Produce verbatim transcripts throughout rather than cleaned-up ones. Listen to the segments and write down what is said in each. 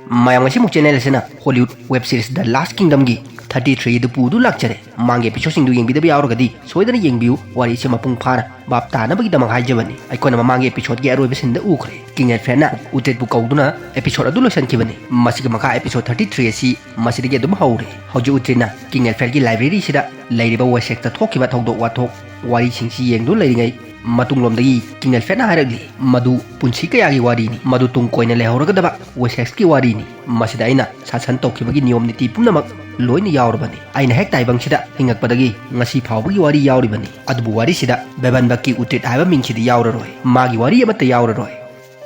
ꯃꯌꯥꯝ, ꯉꯁꯤꯃꯨꯛ ꯆꯦꯅꯦꯜ ꯑꯁꯤꯅ Hollywood web series ꯗ ꯂꯥꯁ ꯀꯤꯡꯗꯝꯒꯤ thirty three ꯑꯗꯨ ꯄꯨꯗꯨꯅ ꯂꯥꯛꯆꯔꯦ꯫ ꯃꯃꯥꯡꯒꯤ ꯑꯦꯄꯤꯁꯣꯗꯁꯤꯡꯗꯨ ꯌꯦꯡꯕꯤꯗꯕ ꯌꯥꯎꯔꯒꯗꯤ ꯁꯣꯏꯗꯅ ꯌꯦꯡꯕꯤꯌꯨ꯫ ꯋꯥꯔꯤꯁꯦ ꯃꯄꯨꯡ ꯐꯥꯅ ꯚꯥꯞ ꯇꯥꯅꯕꯒꯤꯗꯃꯛ ꯍꯥꯏꯖꯕꯅꯤ꯫ ꯑꯩꯈꯣꯏꯅ ꯃꯃꯥꯡꯒꯤ ꯑꯦꯄꯤꯁꯣꯗꯀꯤ ꯑꯔꯣꯏꯕ ꯁꯤꯟꯗ ꯎꯈ꯭ꯔꯦ, ꯀꯤꯡ ꯑꯦꯜꯐ꯭ꯔꯦꯗꯅ ꯎꯇ꯭ꯔꯤꯠꯄꯨ ꯀꯧꯗꯨꯅ ꯑꯦꯄꯤꯁꯣꯗ ꯑꯗꯨ ꯂꯣꯏꯁꯤꯟꯈꯤꯕꯅꯤ꯫ ꯃꯁꯤꯒꯤ ꯃꯈꯥ ꯑꯦꯄꯤꯁꯣꯗ ꯊꯥꯔꯇꯤ ꯊ꯭ꯔꯤ ꯑꯁꯤ ꯃꯁꯤꯗꯒꯤ ꯑꯗꯨꯝ ꯍꯧꯔꯦ꯫ ꯍꯧꯖꯤꯛ ꯎꯇ꯭ꯔꯤꯠꯅ ꯀꯤꯡ ꯑꯦꯜꯐ꯭ꯔꯦꯗꯀꯤ ꯂꯥꯏꯕ꯭ꯔꯦꯔꯤꯁꯤꯗ ꯂꯩꯔꯤꯕ ꯋꯦꯁꯦꯛꯁꯇ ꯊꯣꯛꯈꯤꯕ ꯊꯧꯗꯣꯛ ꯋꯥꯊꯣꯛ ꯋꯥꯔꯤꯁꯤꯡꯁꯤ ꯌꯦꯡꯗꯨꯅ ꯂꯩꯔꯤꯉꯩ, ꯃꯇꯨꯡꯂꯣꯝꯗꯒꯤ ꯀꯤꯡ ꯑꯦꯜꯐ꯭ꯔꯦꯗꯅ ꯍꯥꯏꯔꯛꯂꯤ, ꯃꯗꯨ ꯄꯨꯟꯁꯤ ꯀꯌꯥꯒꯤ ꯋꯥꯔꯤꯅꯤ, ꯃꯗꯨ ꯇꯨꯡ ꯀꯣꯏꯅ ꯂꯩꯍꯧꯔꯒꯗꯕ ꯋꯦꯁꯦꯛꯁꯀꯤ ꯋꯥꯔꯤꯅꯤ꯫ ꯃꯁꯤꯗ ꯑꯩꯅ ꯁꯥꯁꯟ ꯇꯧꯈꯤꯕꯒꯤ ꯅꯤꯌꯣꯝ ꯅꯤꯇꯤ ꯄꯨꯝꯅꯃꯛ ꯂꯣꯏꯅ ꯌꯥꯎꯔꯕꯅꯤ꯫ ꯑꯩꯅ ꯍꯦꯛ ꯇꯥꯏꯕꯪꯁꯤꯗ ꯍꯤꯡꯉꯛꯄꯗꯒꯤ ꯉꯁꯤ ꯐꯥꯎꯕꯒꯤ ꯋꯥꯔꯤ ꯌꯥꯎꯔꯤꯕꯅꯤ꯫ ꯑꯗꯨꯕꯨ ꯋꯥꯔꯤꯁꯤꯗ ꯕꯦꯕꯟꯕꯛꯀꯤ ꯎꯇ꯭ꯔꯤꯠ ꯍꯥꯏꯕ ꯃꯤꯡꯁꯤꯗꯤ ꯌꯥꯎꯔꯔꯣꯏ꯫ ꯃꯥꯒꯤ ꯋꯥꯔꯤ ꯑꯃꯠꯇ ꯌꯥꯎꯔꯔꯣꯏ꯫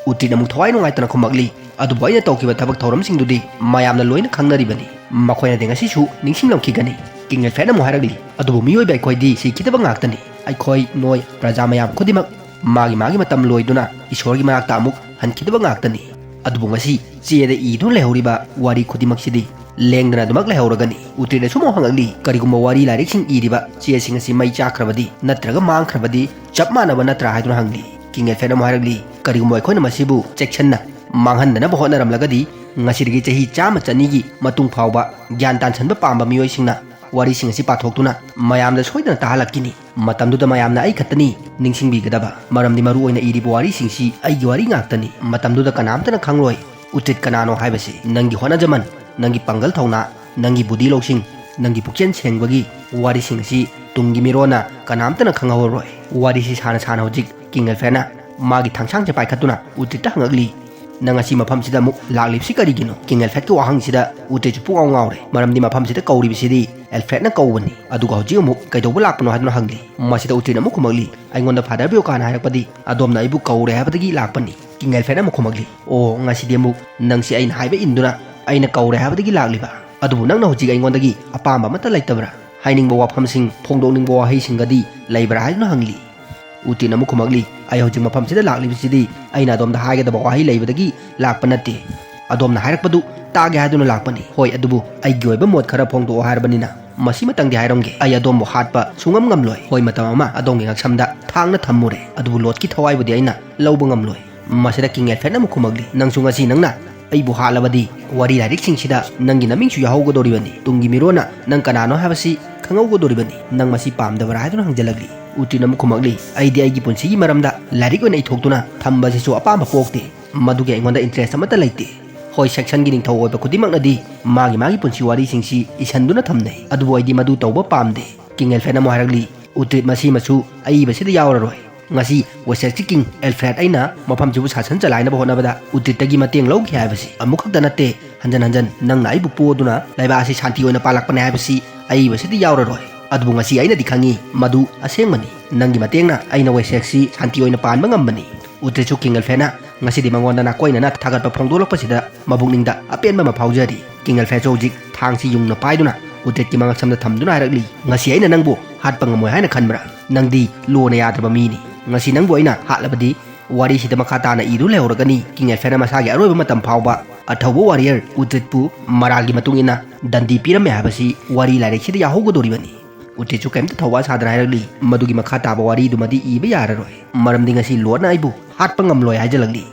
ꯎꯇ꯭ꯔꯤꯠ ꯑꯃꯨꯛ ꯊꯋꯥꯏ ꯅꯨꯡꯉꯥꯏꯇꯅ ꯈꯨꯝꯃꯛꯂꯤ, "ꯑꯗꯨꯕꯨ ꯑꯩꯅ ꯇꯧꯈꯤꯕ ꯊꯕꯛ ꯊꯧꯔꯝꯁꯤꯡꯗꯨꯗꯤ ꯃꯌꯥꯝꯅ ꯂꯣꯏꯅ ꯈꯪꯅꯔꯤꯕꯅꯤ, ꯃꯈꯣꯏꯅꯗꯤ ꯉꯁꯤꯁꯨ ꯅꯤꯡꯁꯤꯡꯂꯝꯈꯤꯒꯅꯤ꯫" ꯀꯤꯡ ꯑꯦꯜꯐ꯭ꯔꯦꯗꯅ ꯑꯃꯨꯛ ꯍꯥꯏꯔꯛꯂꯤ, "ꯑꯗꯨꯕꯨ ꯃꯤꯑꯣꯏꯕ ꯑꯩꯈꯣꯏꯗꯤ ꯁꯤꯈꯤꯗꯕ ꯉꯥꯛꯇꯅꯤ꯫ ꯑꯩꯈꯣꯏ, ꯅꯣꯏ, ꯄ꯭ꯔꯖꯥ ꯃꯌꯥꯝ ꯈꯨꯗꯤꯡꯃꯛ ꯃꯥꯒꯤ ꯃꯥꯒꯤ ꯃꯇꯝ ꯂꯣꯏꯗꯨꯅ ꯏꯁꯣꯔꯒꯤ ꯃꯅꯥꯛꯇ ꯑꯃꯨꯛ ꯍꯟꯈꯤꯗꯕ ꯉꯥꯛꯇꯅꯤ꯫ ꯑꯗꯨꯕꯨ ꯉꯁꯤ ꯆꯦꯗ ꯏꯗꯨꯅ ꯂꯩꯍꯧꯔꯤꯕ ꯋꯥꯔꯤ ꯈꯨꯗꯤꯡꯃꯛꯁꯤꯗꯤ ꯂꯦꯡꯗꯅ ꯑꯗꯨꯃꯛ ꯂꯩꯍꯧꯔꯒꯅꯤ꯫" ꯎꯇ꯭ꯔꯤꯠꯅꯁꯨ ꯑꯃꯨꯛ ꯍꯪꯂꯛꯂꯤ, "ꯀꯔꯤꯒꯨꯝꯕ ꯋꯥꯔꯤ ꯂꯥꯏꯔꯤꯛꯁꯤꯡ ꯏꯔꯤꯕ ꯆꯦꯁꯤꯡ ꯑꯁꯤ ꯃꯩ ꯆꯥꯛꯈ꯭ꯔꯕꯗꯤ ꯅꯠꯇ꯭ꯔꯒ ꯃꯥꯡꯈ꯭ꯔꯕꯗꯤ ꯆꯞ ꯃꯥꯟꯅꯕ ꯅꯠꯇ꯭ꯔꯥ?" ꯍꯥꯏꯗꯨꯅ ꯍꯪꯂꯤ꯫ ꯀꯤꯡ ꯑꯦꯜꯐ꯭ꯔꯦꯗꯅ ꯑꯃꯨꯛ ꯍꯥꯏꯔꯛꯂꯤ, "ꯀꯔꯤꯒꯨꯝꯕ ꯑꯩꯈꯣꯏꯅ ꯃꯁꯤꯕꯨ ꯆꯦꯛꯁꯤꯟꯅ ꯃꯥꯡꯍꯟꯗꯅꯕ ꯍꯣꯠꯅꯔꯝꯂꯒꯗꯤ ꯉꯁꯤꯗꯒꯤ ꯆꯍꯤ ꯆꯥꯝꯃ ꯆꯅꯤꯒꯤ ꯃꯇꯨꯡ ꯐꯥꯎꯕ ꯒ꯭ꯌꯥꯟ ꯇꯥꯟꯁꯤꯟꯕ ꯄꯥꯝꯕ ꯃꯤꯑꯣꯏꯁꯤꯡꯅ ꯋꯥꯔꯤꯁꯤꯡ ꯑꯁꯤ ꯄꯥꯊꯣꯛꯇꯨꯅ ꯃꯌꯥꯝꯗ ꯁꯣꯏꯗꯅ ꯇꯥꯍꯜꯂꯛꯈꯤꯅꯤ꯫ ꯃꯇꯝꯗꯨꯗ ꯃꯌꯥꯝꯅ ꯑꯩ ꯈꯛꯇꯅꯤ ꯅꯤꯡꯁꯤꯡꯕꯤꯒꯗꯕ, ꯃꯔꯝꯗꯤ ꯃꯔꯨ ꯑꯣꯏꯅ ꯏꯔꯤꯕ ꯋꯥꯔꯤꯁꯤꯡꯁꯤ ꯑꯩꯒꯤ ꯋꯥꯔꯤ ꯉꯥꯛꯇꯅꯤ꯫ ꯃꯇꯝꯗꯨꯗ ꯀꯅꯥꯝꯇꯅ ꯈꯪꯂꯣꯏ ꯎꯇ꯭ꯔꯤꯠ ꯀꯅꯥꯅꯣ ꯍꯥꯏꯕꯁꯤ꯫ ꯅꯪꯒꯤ ꯍꯣꯠꯅꯖꯃꯟ, ꯅꯪꯒꯤ ꯄꯥꯡꯒꯜ ꯊꯧꯅꯥ, ꯅꯪꯒꯤ ꯕꯨꯙꯤ ꯂꯧꯁꯤꯡ, ꯅꯪꯒꯤ ꯄꯨꯛꯆꯦꯜ ꯁꯦꯡꯕꯒꯤ ꯋꯥꯔꯤꯁꯤꯡ ꯑꯁꯤ ꯇꯨꯡꯒꯤ ꯃꯤꯔꯣꯟꯅ ꯀꯅꯥꯝꯇꯅ ꯈꯪꯍꯧꯔꯔꯣꯏ꯫" ꯋꯥꯔꯤꯁꯤ ꯁꯥꯅ ꯁꯥꯅ ꯍꯧꯖꯤꯛ ꯀꯤꯡ ꯑꯦꯜꯐ꯭ꯔꯦꯗꯅ ꯃꯥꯒꯤ ꯊꯥꯡꯁꯥꯡꯁꯦ ꯄꯥꯏꯈꯠꯇꯨꯅ ꯎꯇ꯭ꯔꯤꯠꯇ ꯍꯪꯉꯛꯂꯤ, "ꯅꯪ ꯉꯁꯤ ꯃꯐꯝꯁꯤꯗ ꯑꯃꯨꯛ ꯂꯥꯛꯂꯤꯕꯁꯤ ꯀꯔꯤꯒꯤꯅꯣ?" ꯀꯤꯡ ꯑꯦꯜꯐ꯭ꯔꯦꯗꯀꯤ ꯋꯥꯍꯪꯁꯤꯗ ꯎꯇ꯭ꯔꯤꯠꯁꯨ ꯄꯨꯡꯉꯥꯎ ꯉꯥꯎꯔꯦ, ꯃꯔꯝꯗꯤ ꯃꯐꯝꯁꯤꯗ ꯀꯧꯔꯤꯕꯁꯤꯗꯤ ꯑꯦꯜꯐ꯭ꯔꯦꯗꯅ ꯀꯧꯕꯅꯤ꯫ ꯑꯗꯨꯒ ꯍꯧꯖꯤꯛ ꯑꯃꯨꯛ ꯀꯩꯗꯧꯕ ꯂꯥꯛꯄꯅꯣ ꯍꯥꯏꯗꯨꯅ ꯍꯪꯂꯤ꯫ ꯃꯁꯤꯗ ꯎꯇ꯭ꯔꯤꯠꯅ ꯑꯃꯨꯛ ꯈꯨꯝꯃꯛꯂꯤ, "ꯑꯩꯉꯣꯟꯗ ꯐꯥꯗꯔ ꯕ꯭ꯌꯣꯀꯥꯅ ꯍꯥꯏꯔꯛꯄꯗꯤ ꯑꯗꯣꯝꯅ ꯑꯩꯕꯨ ꯀꯧꯔꯦ ꯍꯥꯏꯕꯗꯒꯤ ꯂꯥꯛꯄꯅꯤ꯫" ꯀꯤꯡ ꯑꯦꯜꯐ꯭ꯔꯦꯗꯅ ꯑꯃꯨꯛ ꯈꯨꯝꯃꯛꯂꯤ, "ꯑꯣ, ꯉꯁꯤꯗꯤ ꯑꯃꯨꯛ ꯅꯪꯁꯤ ꯑꯩꯅ ꯍꯥꯏꯕ ꯏꯟꯗꯨꯅ ꯑꯩꯅ ꯀꯧꯔꯦ ꯍꯥꯏꯕꯗꯒꯤ ꯂꯥꯛꯂꯤꯕ? ꯑꯗꯨꯕꯨ ꯅꯪꯅ ꯍꯧꯖꯤꯛ ꯑꯩꯉꯣꯟꯗꯒꯤ ꯑꯄꯥꯝꯕ ꯑꯃꯠꯇ ꯂꯩꯇꯕ꯭ꯔꯥ? ꯍꯥꯏꯅꯤꯡꯕ ꯋꯥꯐꯝꯁꯤꯡ ꯐꯣꯡꯗꯣꯛꯅꯤꯡꯕ ꯋꯥꯍꯩꯁꯤꯡꯒꯗꯤ ꯂꯩꯕ꯭ꯔꯥ?" ꯍꯥꯏꯗꯨꯅ ꯍꯪꯂꯤ꯫ ꯎꯇ꯭ꯔꯤꯠꯅ ꯑꯃꯨꯛ ꯈꯨꯝꯃꯛꯂꯤ, "ꯑꯩ ꯍꯧꯖꯤꯛ ꯃꯐꯝꯁꯤꯗ ꯂꯥꯛꯂꯤꯕꯁꯤꯗꯤ ꯑꯩꯅ ꯑꯗꯣꯝꯗ ꯍꯥꯏꯒꯗꯕ ꯋꯥꯍꯩ ꯂꯩꯕꯗꯒꯤ ꯂꯥꯛꯄ ꯅꯠꯇꯦ꯫ ꯑꯗꯣꯝꯅ ꯍꯥꯏꯔꯛꯄꯗꯨ ꯇꯥꯒꯦ ꯍꯥꯏꯗꯨꯅ ꯂꯥꯛꯄꯅꯤ꯫ ꯍꯣꯏ, ꯑꯗꯨꯕꯨ ꯑꯩꯒꯤ ꯑꯣꯏꯕ ꯃꯣꯠ ꯈꯔ ꯐꯣꯡꯗꯣꯛꯑꯣ ꯍꯥꯏꯔꯕꯅꯤꯅ ꯃꯁꯤꯃꯇꯪꯗꯤ ꯍꯥꯏꯔꯝꯒꯦ꯫ ꯑꯩ ꯑꯗꯣꯝꯕꯨ ꯍꯥꯠꯄ ꯁꯨꯡꯉꯝ ꯉꯝꯂꯣꯏ꯫ ꯍꯣꯏ, ꯃꯇꯝ ꯑꯃ ꯑꯗꯣꯝꯒꯤ ꯉꯛꯁꯝꯗ ꯊꯥꯡꯅ ꯊꯝꯃꯨꯔꯦ, ꯑꯗꯨꯕꯨ ꯂꯣꯠꯀꯤ ꯊꯋꯥꯏꯕꯨꯗꯤ ꯑꯩꯅ ꯂꯧꯕ ꯉꯝꯂꯣꯏ꯫" ꯃꯁꯤꯗ ꯀꯤꯡ ꯑꯦꯜꯐ꯭ꯔꯦꯗꯅ ꯑꯃꯨꯛ ꯈꯨꯝꯃꯛꯂꯤ, "ꯅꯪꯁꯨ ꯉꯁꯤ ꯅꯪꯅ ꯑꯩꯕꯨ ꯍꯥꯠꯂꯕꯗꯤ ꯋꯥꯔꯤ ꯂꯥꯏꯔꯤꯛꯁꯤꯡꯁꯤꯗ ꯅꯪꯒꯤ ꯅꯃꯤꯡꯁꯨ ꯌꯥꯎꯍꯧꯒꯗꯧꯔꯤꯕꯅꯤ꯫ ꯇꯨꯡꯒꯤ ꯃꯤꯔꯣꯟꯅ ꯅꯪ ꯀꯅꯥꯅꯣ ꯍꯥꯏꯕꯁꯤ ꯈꯪꯍꯧꯒꯗꯧꯔꯤꯕꯅꯤ꯫ ꯅꯪ ꯃꯁꯤ ꯄꯥꯝꯗꯕ꯭ꯔꯥ ꯍꯥꯏꯗꯨꯅ ꯍꯪꯖꯜꯂꯛꯂꯤ꯫ ꯎꯇ꯭ꯔꯤꯠꯅ ꯑꯃꯨꯛ ꯈꯨꯝꯃꯛꯂꯤ, "ꯑꯩꯗꯤ ꯑꯩꯒꯤ ꯄꯨꯟꯁꯤꯒꯤ ꯃꯔꯝꯗ ꯂꯥꯏꯔꯤꯛ ꯑꯣꯏꯅ ꯏꯊꯣꯛꯇꯨꯅ ꯊꯝꯕꯁꯤꯁꯨ ꯑꯄꯥꯝꯕ ꯄꯣꯛꯇꯦ꯫ ꯃꯗꯨꯒꯤ ꯑꯩꯉꯣꯟꯗ interest ꯑꯃꯠꯇ ꯂꯩꯇꯦ꯫ ꯍꯣꯏ, section ꯒꯤ ꯅꯤꯡꯊꯧ ꯑꯣꯏꯕ ꯈꯨꯗꯤꯡꯃꯛꯅꯗꯤ ꯃꯥꯒꯤ ꯃꯥꯒꯤ ꯄꯨꯟꯁꯤ ꯋꯥꯔꯤꯁꯤꯡꯁꯤ ꯏꯁꯟꯗꯨꯅ ꯊꯝꯅꯩ, ꯑꯗꯨꯕꯨ ꯑꯩꯗꯤ ꯃꯗꯨ ꯇꯧꯕ ꯄꯥꯝꯗꯦ꯫" ꯀꯤꯡ ꯑꯦꯜꯐ꯭ꯔꯦꯗꯅ ꯑꯃꯨꯛ ꯍꯥꯏꯔꯛꯂꯤ, "ꯎꯇ꯭ꯔꯤꯠ, ꯃꯁꯤꯃꯁꯨ ꯑꯏꯕꯁꯤꯗ ꯌꯥꯎꯔꯔꯣꯏ꯫ ꯉꯁꯤ ꯋꯦꯁꯦꯛꯁꯀꯤ ꯀꯤꯡ ꯑꯦꯜꯐ꯭ꯔꯦꯗ ꯑꯩꯅ ꯃꯐꯝꯁꯤꯕꯨ ꯁꯥꯁꯟ ꯆꯂꯥꯏꯅꯕ ꯍꯣꯠꯅꯕꯗ ꯎꯇ꯭ꯔꯤꯠꯇꯒꯤ ꯃꯇꯦꯡ ꯂꯧꯈꯤ ꯍꯥꯏꯕꯁꯤ ꯑꯃꯨꯛꯈꯛꯇ ꯅꯠꯇꯦ, ꯍꯟꯖꯟ ꯍꯟꯖꯟ ꯅꯪꯅ ꯑꯩꯕꯨ ꯄꯣꯗꯨꯅ ꯂꯩꯕꯥꯛ ꯑꯁꯤ ꯁꯥꯟꯇꯤ ꯑꯣꯏꯅ ꯄꯥꯜꯂꯛꯄꯅꯦ ꯍꯥꯏꯕꯁꯤ ꯑꯏꯕꯁꯤꯗ ꯌꯥꯎꯔꯔꯣꯏ꯫ ꯑꯗꯨꯕꯨ ꯉꯁꯤ ꯑꯩꯅꯗꯤ ꯈꯪꯉꯤ, ꯃꯗꯨ ꯑꯁꯦꯡꯕꯅꯤ꯫ ꯅꯪꯒꯤ ꯃꯇꯦꯡꯅ ꯑꯩꯅ ꯋꯦꯁꯦꯛꯁꯤ ꯁꯥꯟꯇꯤ ꯑꯣꯏꯅ ꯄꯥꯟꯕ ꯉꯝꯕꯅꯤ꯫" ꯎꯇ꯭ꯔꯤꯠꯁꯨ ꯀꯤꯡ ꯑꯦꯜꯐ꯭ꯔꯦꯗꯅ ꯉꯁꯤꯗꯤ ꯃꯉꯣꯟꯗ ꯅꯥꯀꯣꯏꯅꯅ ꯊꯥꯒꯠꯄ ꯐꯣꯡꯗꯣꯛꯂꯛꯄꯁꯤꯗ ꯃꯕꯨꯛꯅꯤꯡꯗ ꯑꯄꯦꯟꯕ ꯑꯃ ꯐꯥꯎꯖꯔꯤ꯫ ꯀꯤꯡ ꯑꯦꯜꯐ꯭ꯔꯦꯗꯁꯨ ꯍꯧꯖꯤꯛ ꯊꯥꯡꯁꯤ ꯌꯨꯡꯅ ꯄꯥꯏꯗꯨꯅ ꯎꯇ꯭ꯔꯤꯠꯀꯤ ꯃꯉꯛꯁꯝꯗ ꯊꯝꯗꯨꯅ ꯍꯥꯏꯔꯛꯂꯤ, "ꯉꯁꯤ ꯑꯩꯅ ꯅꯪꯕꯨ ꯍꯥꯠꯄ ꯉꯝꯃꯣꯏ ꯍꯥꯏꯅ ꯈꯟꯕ꯭ꯔꯥ? ꯅꯪꯗꯤ ꯂꯣꯅ ꯌꯥꯗ꯭ꯔꯕ ꯃꯤꯅꯤ꯫ ꯉꯁꯤ ꯅꯪꯕꯨ ꯑꯩꯅ ꯍꯥꯠꯂꯕꯗꯤ ꯋꯥꯔꯤꯁꯤꯗ ꯃꯈꯥ ꯇꯥꯅ ꯏꯗꯨ ꯂꯩꯍꯧꯔꯒꯅꯤ꯫ ꯀꯤꯡ ꯑꯦꯜꯐ꯭ꯔꯦꯗꯅ ꯃꯁꯥꯒꯤ ꯑꯔꯣꯏꯕ ꯃꯇꯝ ꯐꯥꯎꯕ ꯑꯊꯧꯕ ꯋꯥꯔꯤꯌꯔ ꯎꯇ꯭ꯔꯤꯠꯄꯨ ꯃꯔꯥꯜꯒꯤ ꯃꯇꯨꯡ ꯏꯟꯅ ꯗꯟꯗꯤ ꯄꯤꯔꯝꯃꯦ ꯍꯥꯏꯕꯁꯤ ꯋꯥꯔꯤ ꯂꯥꯏꯔꯤꯛꯁꯤꯗ ꯌꯥꯎꯍꯧꯒꯗꯧꯔꯤꯕꯅꯤ꯫" ꯎꯇ꯭ꯔꯤꯠꯁꯨ ꯀꯩꯝꯇ ꯊꯧꯋꯥ ꯁꯥꯗꯅ ꯍꯥꯏꯔꯛꯂꯤ, "ꯃꯗꯨꯒꯤ ꯃꯈꯥ ꯇꯥꯕ ꯋꯥꯔꯤꯗꯨꯃꯗꯤ ꯏꯕ ꯌꯥꯔꯔꯣꯏ, ꯃꯔꯝꯗꯤ ꯉꯁꯤ ꯂꯣꯅ ꯑꯩꯕꯨ ꯍꯥꯠꯄ ꯉꯝꯂꯣꯏ ꯍꯥꯏꯖꯜꯂꯛꯂꯤ꯫"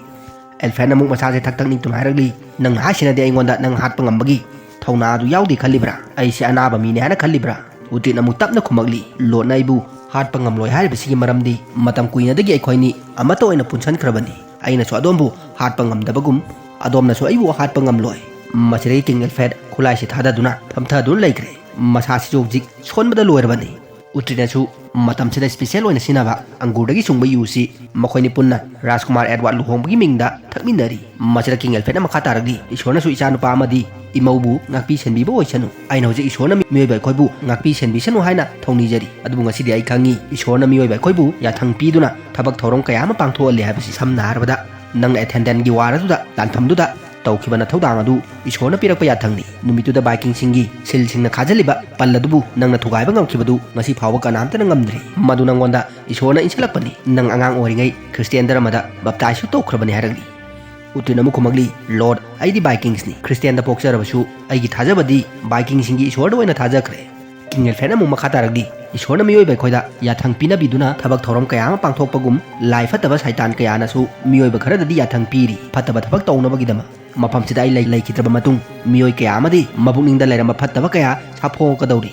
ꯑꯦꯜꯐ꯭ꯔꯦꯗꯅ ꯑꯃꯨꯛ ꯃꯁꯥꯁꯦ ꯊꯛ ꯊꯛ ꯅꯤꯛꯇꯨꯅ ꯍꯥꯏꯔꯛꯂꯤ, "ꯅꯪꯅ ꯍꯥꯏꯁꯤꯅꯗꯤ ꯑꯩꯉꯣꯟꯗ ꯅꯪ ꯍꯥꯠꯄ ꯉꯝꯕꯒꯤ ꯊꯧꯅꯥ ꯑꯗꯨ ꯌꯥꯎꯗꯦ ꯈꯜꯂꯤꯕ꯭ꯔꯥ? ꯑꯩꯁꯦ ꯑꯅꯥꯕ ꯃꯤꯅꯦ ꯍꯥꯏꯅ ꯈꯜꯂꯤꯕ꯭ꯔꯥ?" ꯎꯇ꯭ꯔꯤꯠꯅ ꯑꯃꯨꯛ ꯇꯞꯅ ꯈꯨꯝꯃꯛꯂꯤ, "ꯂꯣꯅ ꯑꯩꯕꯨ ꯍꯥꯠꯄ ꯉꯝꯂꯣꯏ ꯍꯥꯏꯔꯤꯕꯁꯤꯒꯤ ꯃꯔꯝꯗꯤ ꯃꯇꯝ ꯀꯨꯏꯅꯗꯒꯤ ꯑꯩꯈꯣꯏꯅꯤ ꯑꯃꯠꯇ ꯑꯣꯏꯅ ꯄꯨꯟꯁꯟꯈ꯭ꯔꯕꯅꯤ꯫ ꯑꯩꯅꯁꯨ ꯑꯗꯣꯝꯕꯨ ꯍꯥꯠꯄ ꯉꯝꯗꯕꯒꯨꯝ, ꯑꯗꯣꯝꯅꯁꯨ ꯑꯩꯕꯨ ꯍꯥꯠꯄ ꯉꯝꯂꯣꯏ꯫" ꯃꯁꯤꯗꯒꯤ ꯀꯤꯡ ꯑꯦꯜꯐ꯭ꯔꯦꯗ ꯈꯨꯠꯂꯥꯏꯁꯤ ꯊꯥꯗꯗꯨꯅ ꯐꯝꯊꯗꯨꯅ ꯂꯩꯈ꯭ꯔꯦ꯫ ꯃꯁꯥꯁꯤꯁꯨ ꯍꯧꯖꯤꯛ ꯁꯣꯟꯕꯗ ꯂꯣꯏꯔꯕꯅꯤ꯫ ꯎꯇ꯭ꯔꯤꯠꯅꯁꯨ ꯃꯇꯝꯁꯤꯗ special ꯑꯣꯏꯅ ꯁꯤꯖꯤꯟꯅꯕ ꯑꯪꯒꯨꯔꯗꯒꯤ ꯁꯨꯡꯕ ꯌꯨꯁꯤ ꯃꯈꯣꯏꯅꯤ ꯄꯨꯟꯅ ꯔꯥꯖꯀꯨꯃꯥꯔ ꯑꯦꯗꯋꯥꯔꯗ ꯂꯨꯍꯣꯡꯕꯒꯤ ꯃꯤꯡꯗ ꯊꯛꯃꯤꯟꯅꯔꯤ꯫ ꯃꯁꯤꯗ ꯀꯤꯡ ꯑꯦꯜꯐ꯭ꯔꯦꯗꯅ ꯃꯈꯥ ꯇꯥꯔꯛꯂꯤ, "ꯏꯁꯣꯔꯅꯁꯨ ꯏꯆꯥꯅꯨꯄꯥ ꯑꯃꯗꯤ ꯏꯃꯧꯕꯨ ꯉꯥꯛꯄꯤ ꯁꯦꯟꯕꯤꯕ ꯑꯣꯏꯁꯅꯨ꯫ ꯑꯩꯅ ꯍꯧꯖꯤꯛ ꯏꯁꯣꯔꯅ ꯃꯤꯑꯣꯏꯕ ꯑꯩꯈꯣꯏꯕꯨ ꯉꯥꯛꯄꯤ ꯁꯦꯟꯕꯤꯁꯅꯨ ꯍꯥꯏꯅ ꯊꯧꯅꯤꯖꯔꯤ꯫ ꯑꯗꯨꯕꯨ ꯉꯁꯤꯗꯤ ꯑꯩ ꯈꯪꯉꯤ, ꯏꯁꯣꯔꯅ ꯃꯤꯑꯣꯏꯕ ꯑꯩꯈꯣꯏꯕꯨ ꯌꯥꯊꯪ ꯄꯤꯗꯨꯅ ꯊꯕꯛ ꯊꯧꯔꯝ ꯀꯌꯥ ꯑꯃ ꯄꯥꯡꯊꯣꯛꯍꯜꯂꯤ ꯍꯥꯏꯕꯁꯤ꯫ ꯁꯝꯅ ꯍꯥꯏꯔꯕꯗ, ꯅꯪꯅ ꯑꯦꯊꯦꯟꯗꯦꯟꯒꯤ ꯋꯥꯔ ꯑꯗꯨꯗ, ꯂꯥꯟꯐꯝꯗꯨꯗ ꯇꯧꯈꯤꯕ ꯅꯊꯧꯗꯥꯡ ꯑꯗꯨ ꯏꯁꯣꯔꯅ ꯄꯤꯔꯛꯄ ꯌꯥꯊꯪꯅꯤ꯫ ꯅꯨꯃꯤꯠꯇꯨꯗ ꯚꯥꯏꯀꯤꯡꯁꯤꯡꯒꯤ ꯁꯤꯜꯁꯤꯡꯅ ꯈꯥꯖꯤꯜꯂꯤꯕ ꯄꯜ ꯑꯗꯨꯕꯨ ꯅꯪꯅ ꯊꯨꯒꯥꯏꯕ ꯉꯝꯈꯤꯕꯗꯨ ꯉꯁꯤ ꯐꯥꯎꯕ ꯀꯅꯥꯝꯇꯅ ꯉꯝꯗ꯭ꯔꯤ꯫ ꯃꯗꯨ ꯅꯪꯉꯣꯟꯗ ꯏꯁꯣꯔꯅ ꯏꯟꯁꯤꯜꯂꯛꯄꯅꯤ꯫ ꯅꯪ ꯑꯉꯥꯡ ꯑꯣꯏꯔꯤꯉꯩ ꯈ꯭ꯔꯤꯁꯇꯤꯌꯥꯟ ꯙꯔꯃꯗ ꯕꯞꯇꯥꯏꯖꯁꯨ ꯇꯧꯈ꯭ꯔꯕꯅꯤ" ꯍꯥꯏꯔꯛꯂꯤ꯫ ꯎꯇ꯭ꯔꯤꯠꯅ ꯑꯃꯨꯛ ꯈꯨꯝꯃꯛꯂꯤ, "ꯂꯣꯔꯗ, ꯑꯩꯗꯤ ꯚꯥꯏꯀꯤꯡꯁꯅꯤ꯫ ꯈ꯭ꯔꯤꯁꯇꯤꯌꯥꯟꯗ ꯄꯣꯛꯆꯔꯕꯁꯨ ꯑꯩꯒꯤ ꯊꯥꯖꯕꯗꯤ ꯚꯥꯏꯀꯤꯡꯁꯤꯡꯒꯤ ꯏꯁꯣꯔꯗ ꯑꯣꯏꯅ ꯊꯥꯖꯈ꯭ꯔꯦ꯫" ꯀꯤꯡ ꯑꯦꯜꯐ꯭ꯔꯦꯗꯅ ꯑꯃꯨꯛ ꯃꯈꯥ ꯇꯥꯔꯛꯂꯤ, "ꯏꯁꯣꯔꯅ ꯃꯤꯑꯣꯏꯕ ꯑꯩꯈꯣꯏꯗ ꯌꯥꯊꯪ ꯄꯤꯅꯕꯤꯗꯨꯅ ꯊꯕꯛ ꯊꯧꯔꯝ ꯀꯌꯥ ꯑꯃ ꯄꯥꯡꯊꯣꯛꯄꯒꯨꯝ, ꯂꯥꯏ ꯐꯠꯇꯕ ꯁꯥꯏꯇꯥꯟ ꯀꯌꯥꯅꯁꯨ ꯃꯤꯑꯣꯏꯕ ꯈꯔꯗꯗꯤ ꯌꯥꯊꯪ ꯄꯤꯔꯤ ꯐꯠꯇꯕ ꯊꯕꯛ ꯇꯧꯅꯕꯒꯤꯗꯃꯛ꯫ ꯃꯐꯝꯁꯤꯗ ꯑꯩ ꯂꯩ-, ꯂꯩꯈꯤꯗ꯭ꯔꯕ ꯃꯇꯨꯡ ꯃꯤꯑꯣꯏ ꯀꯌꯥ ꯑꯃꯗꯤ ꯃꯕꯨꯛꯅꯤꯡꯗ ꯂꯩꯔꯝꯕ ꯐꯠꯇꯕ ꯀꯌꯥ ꯁꯥꯐꯣꯡꯉꯛꯀꯗꯧꯔꯤ꯫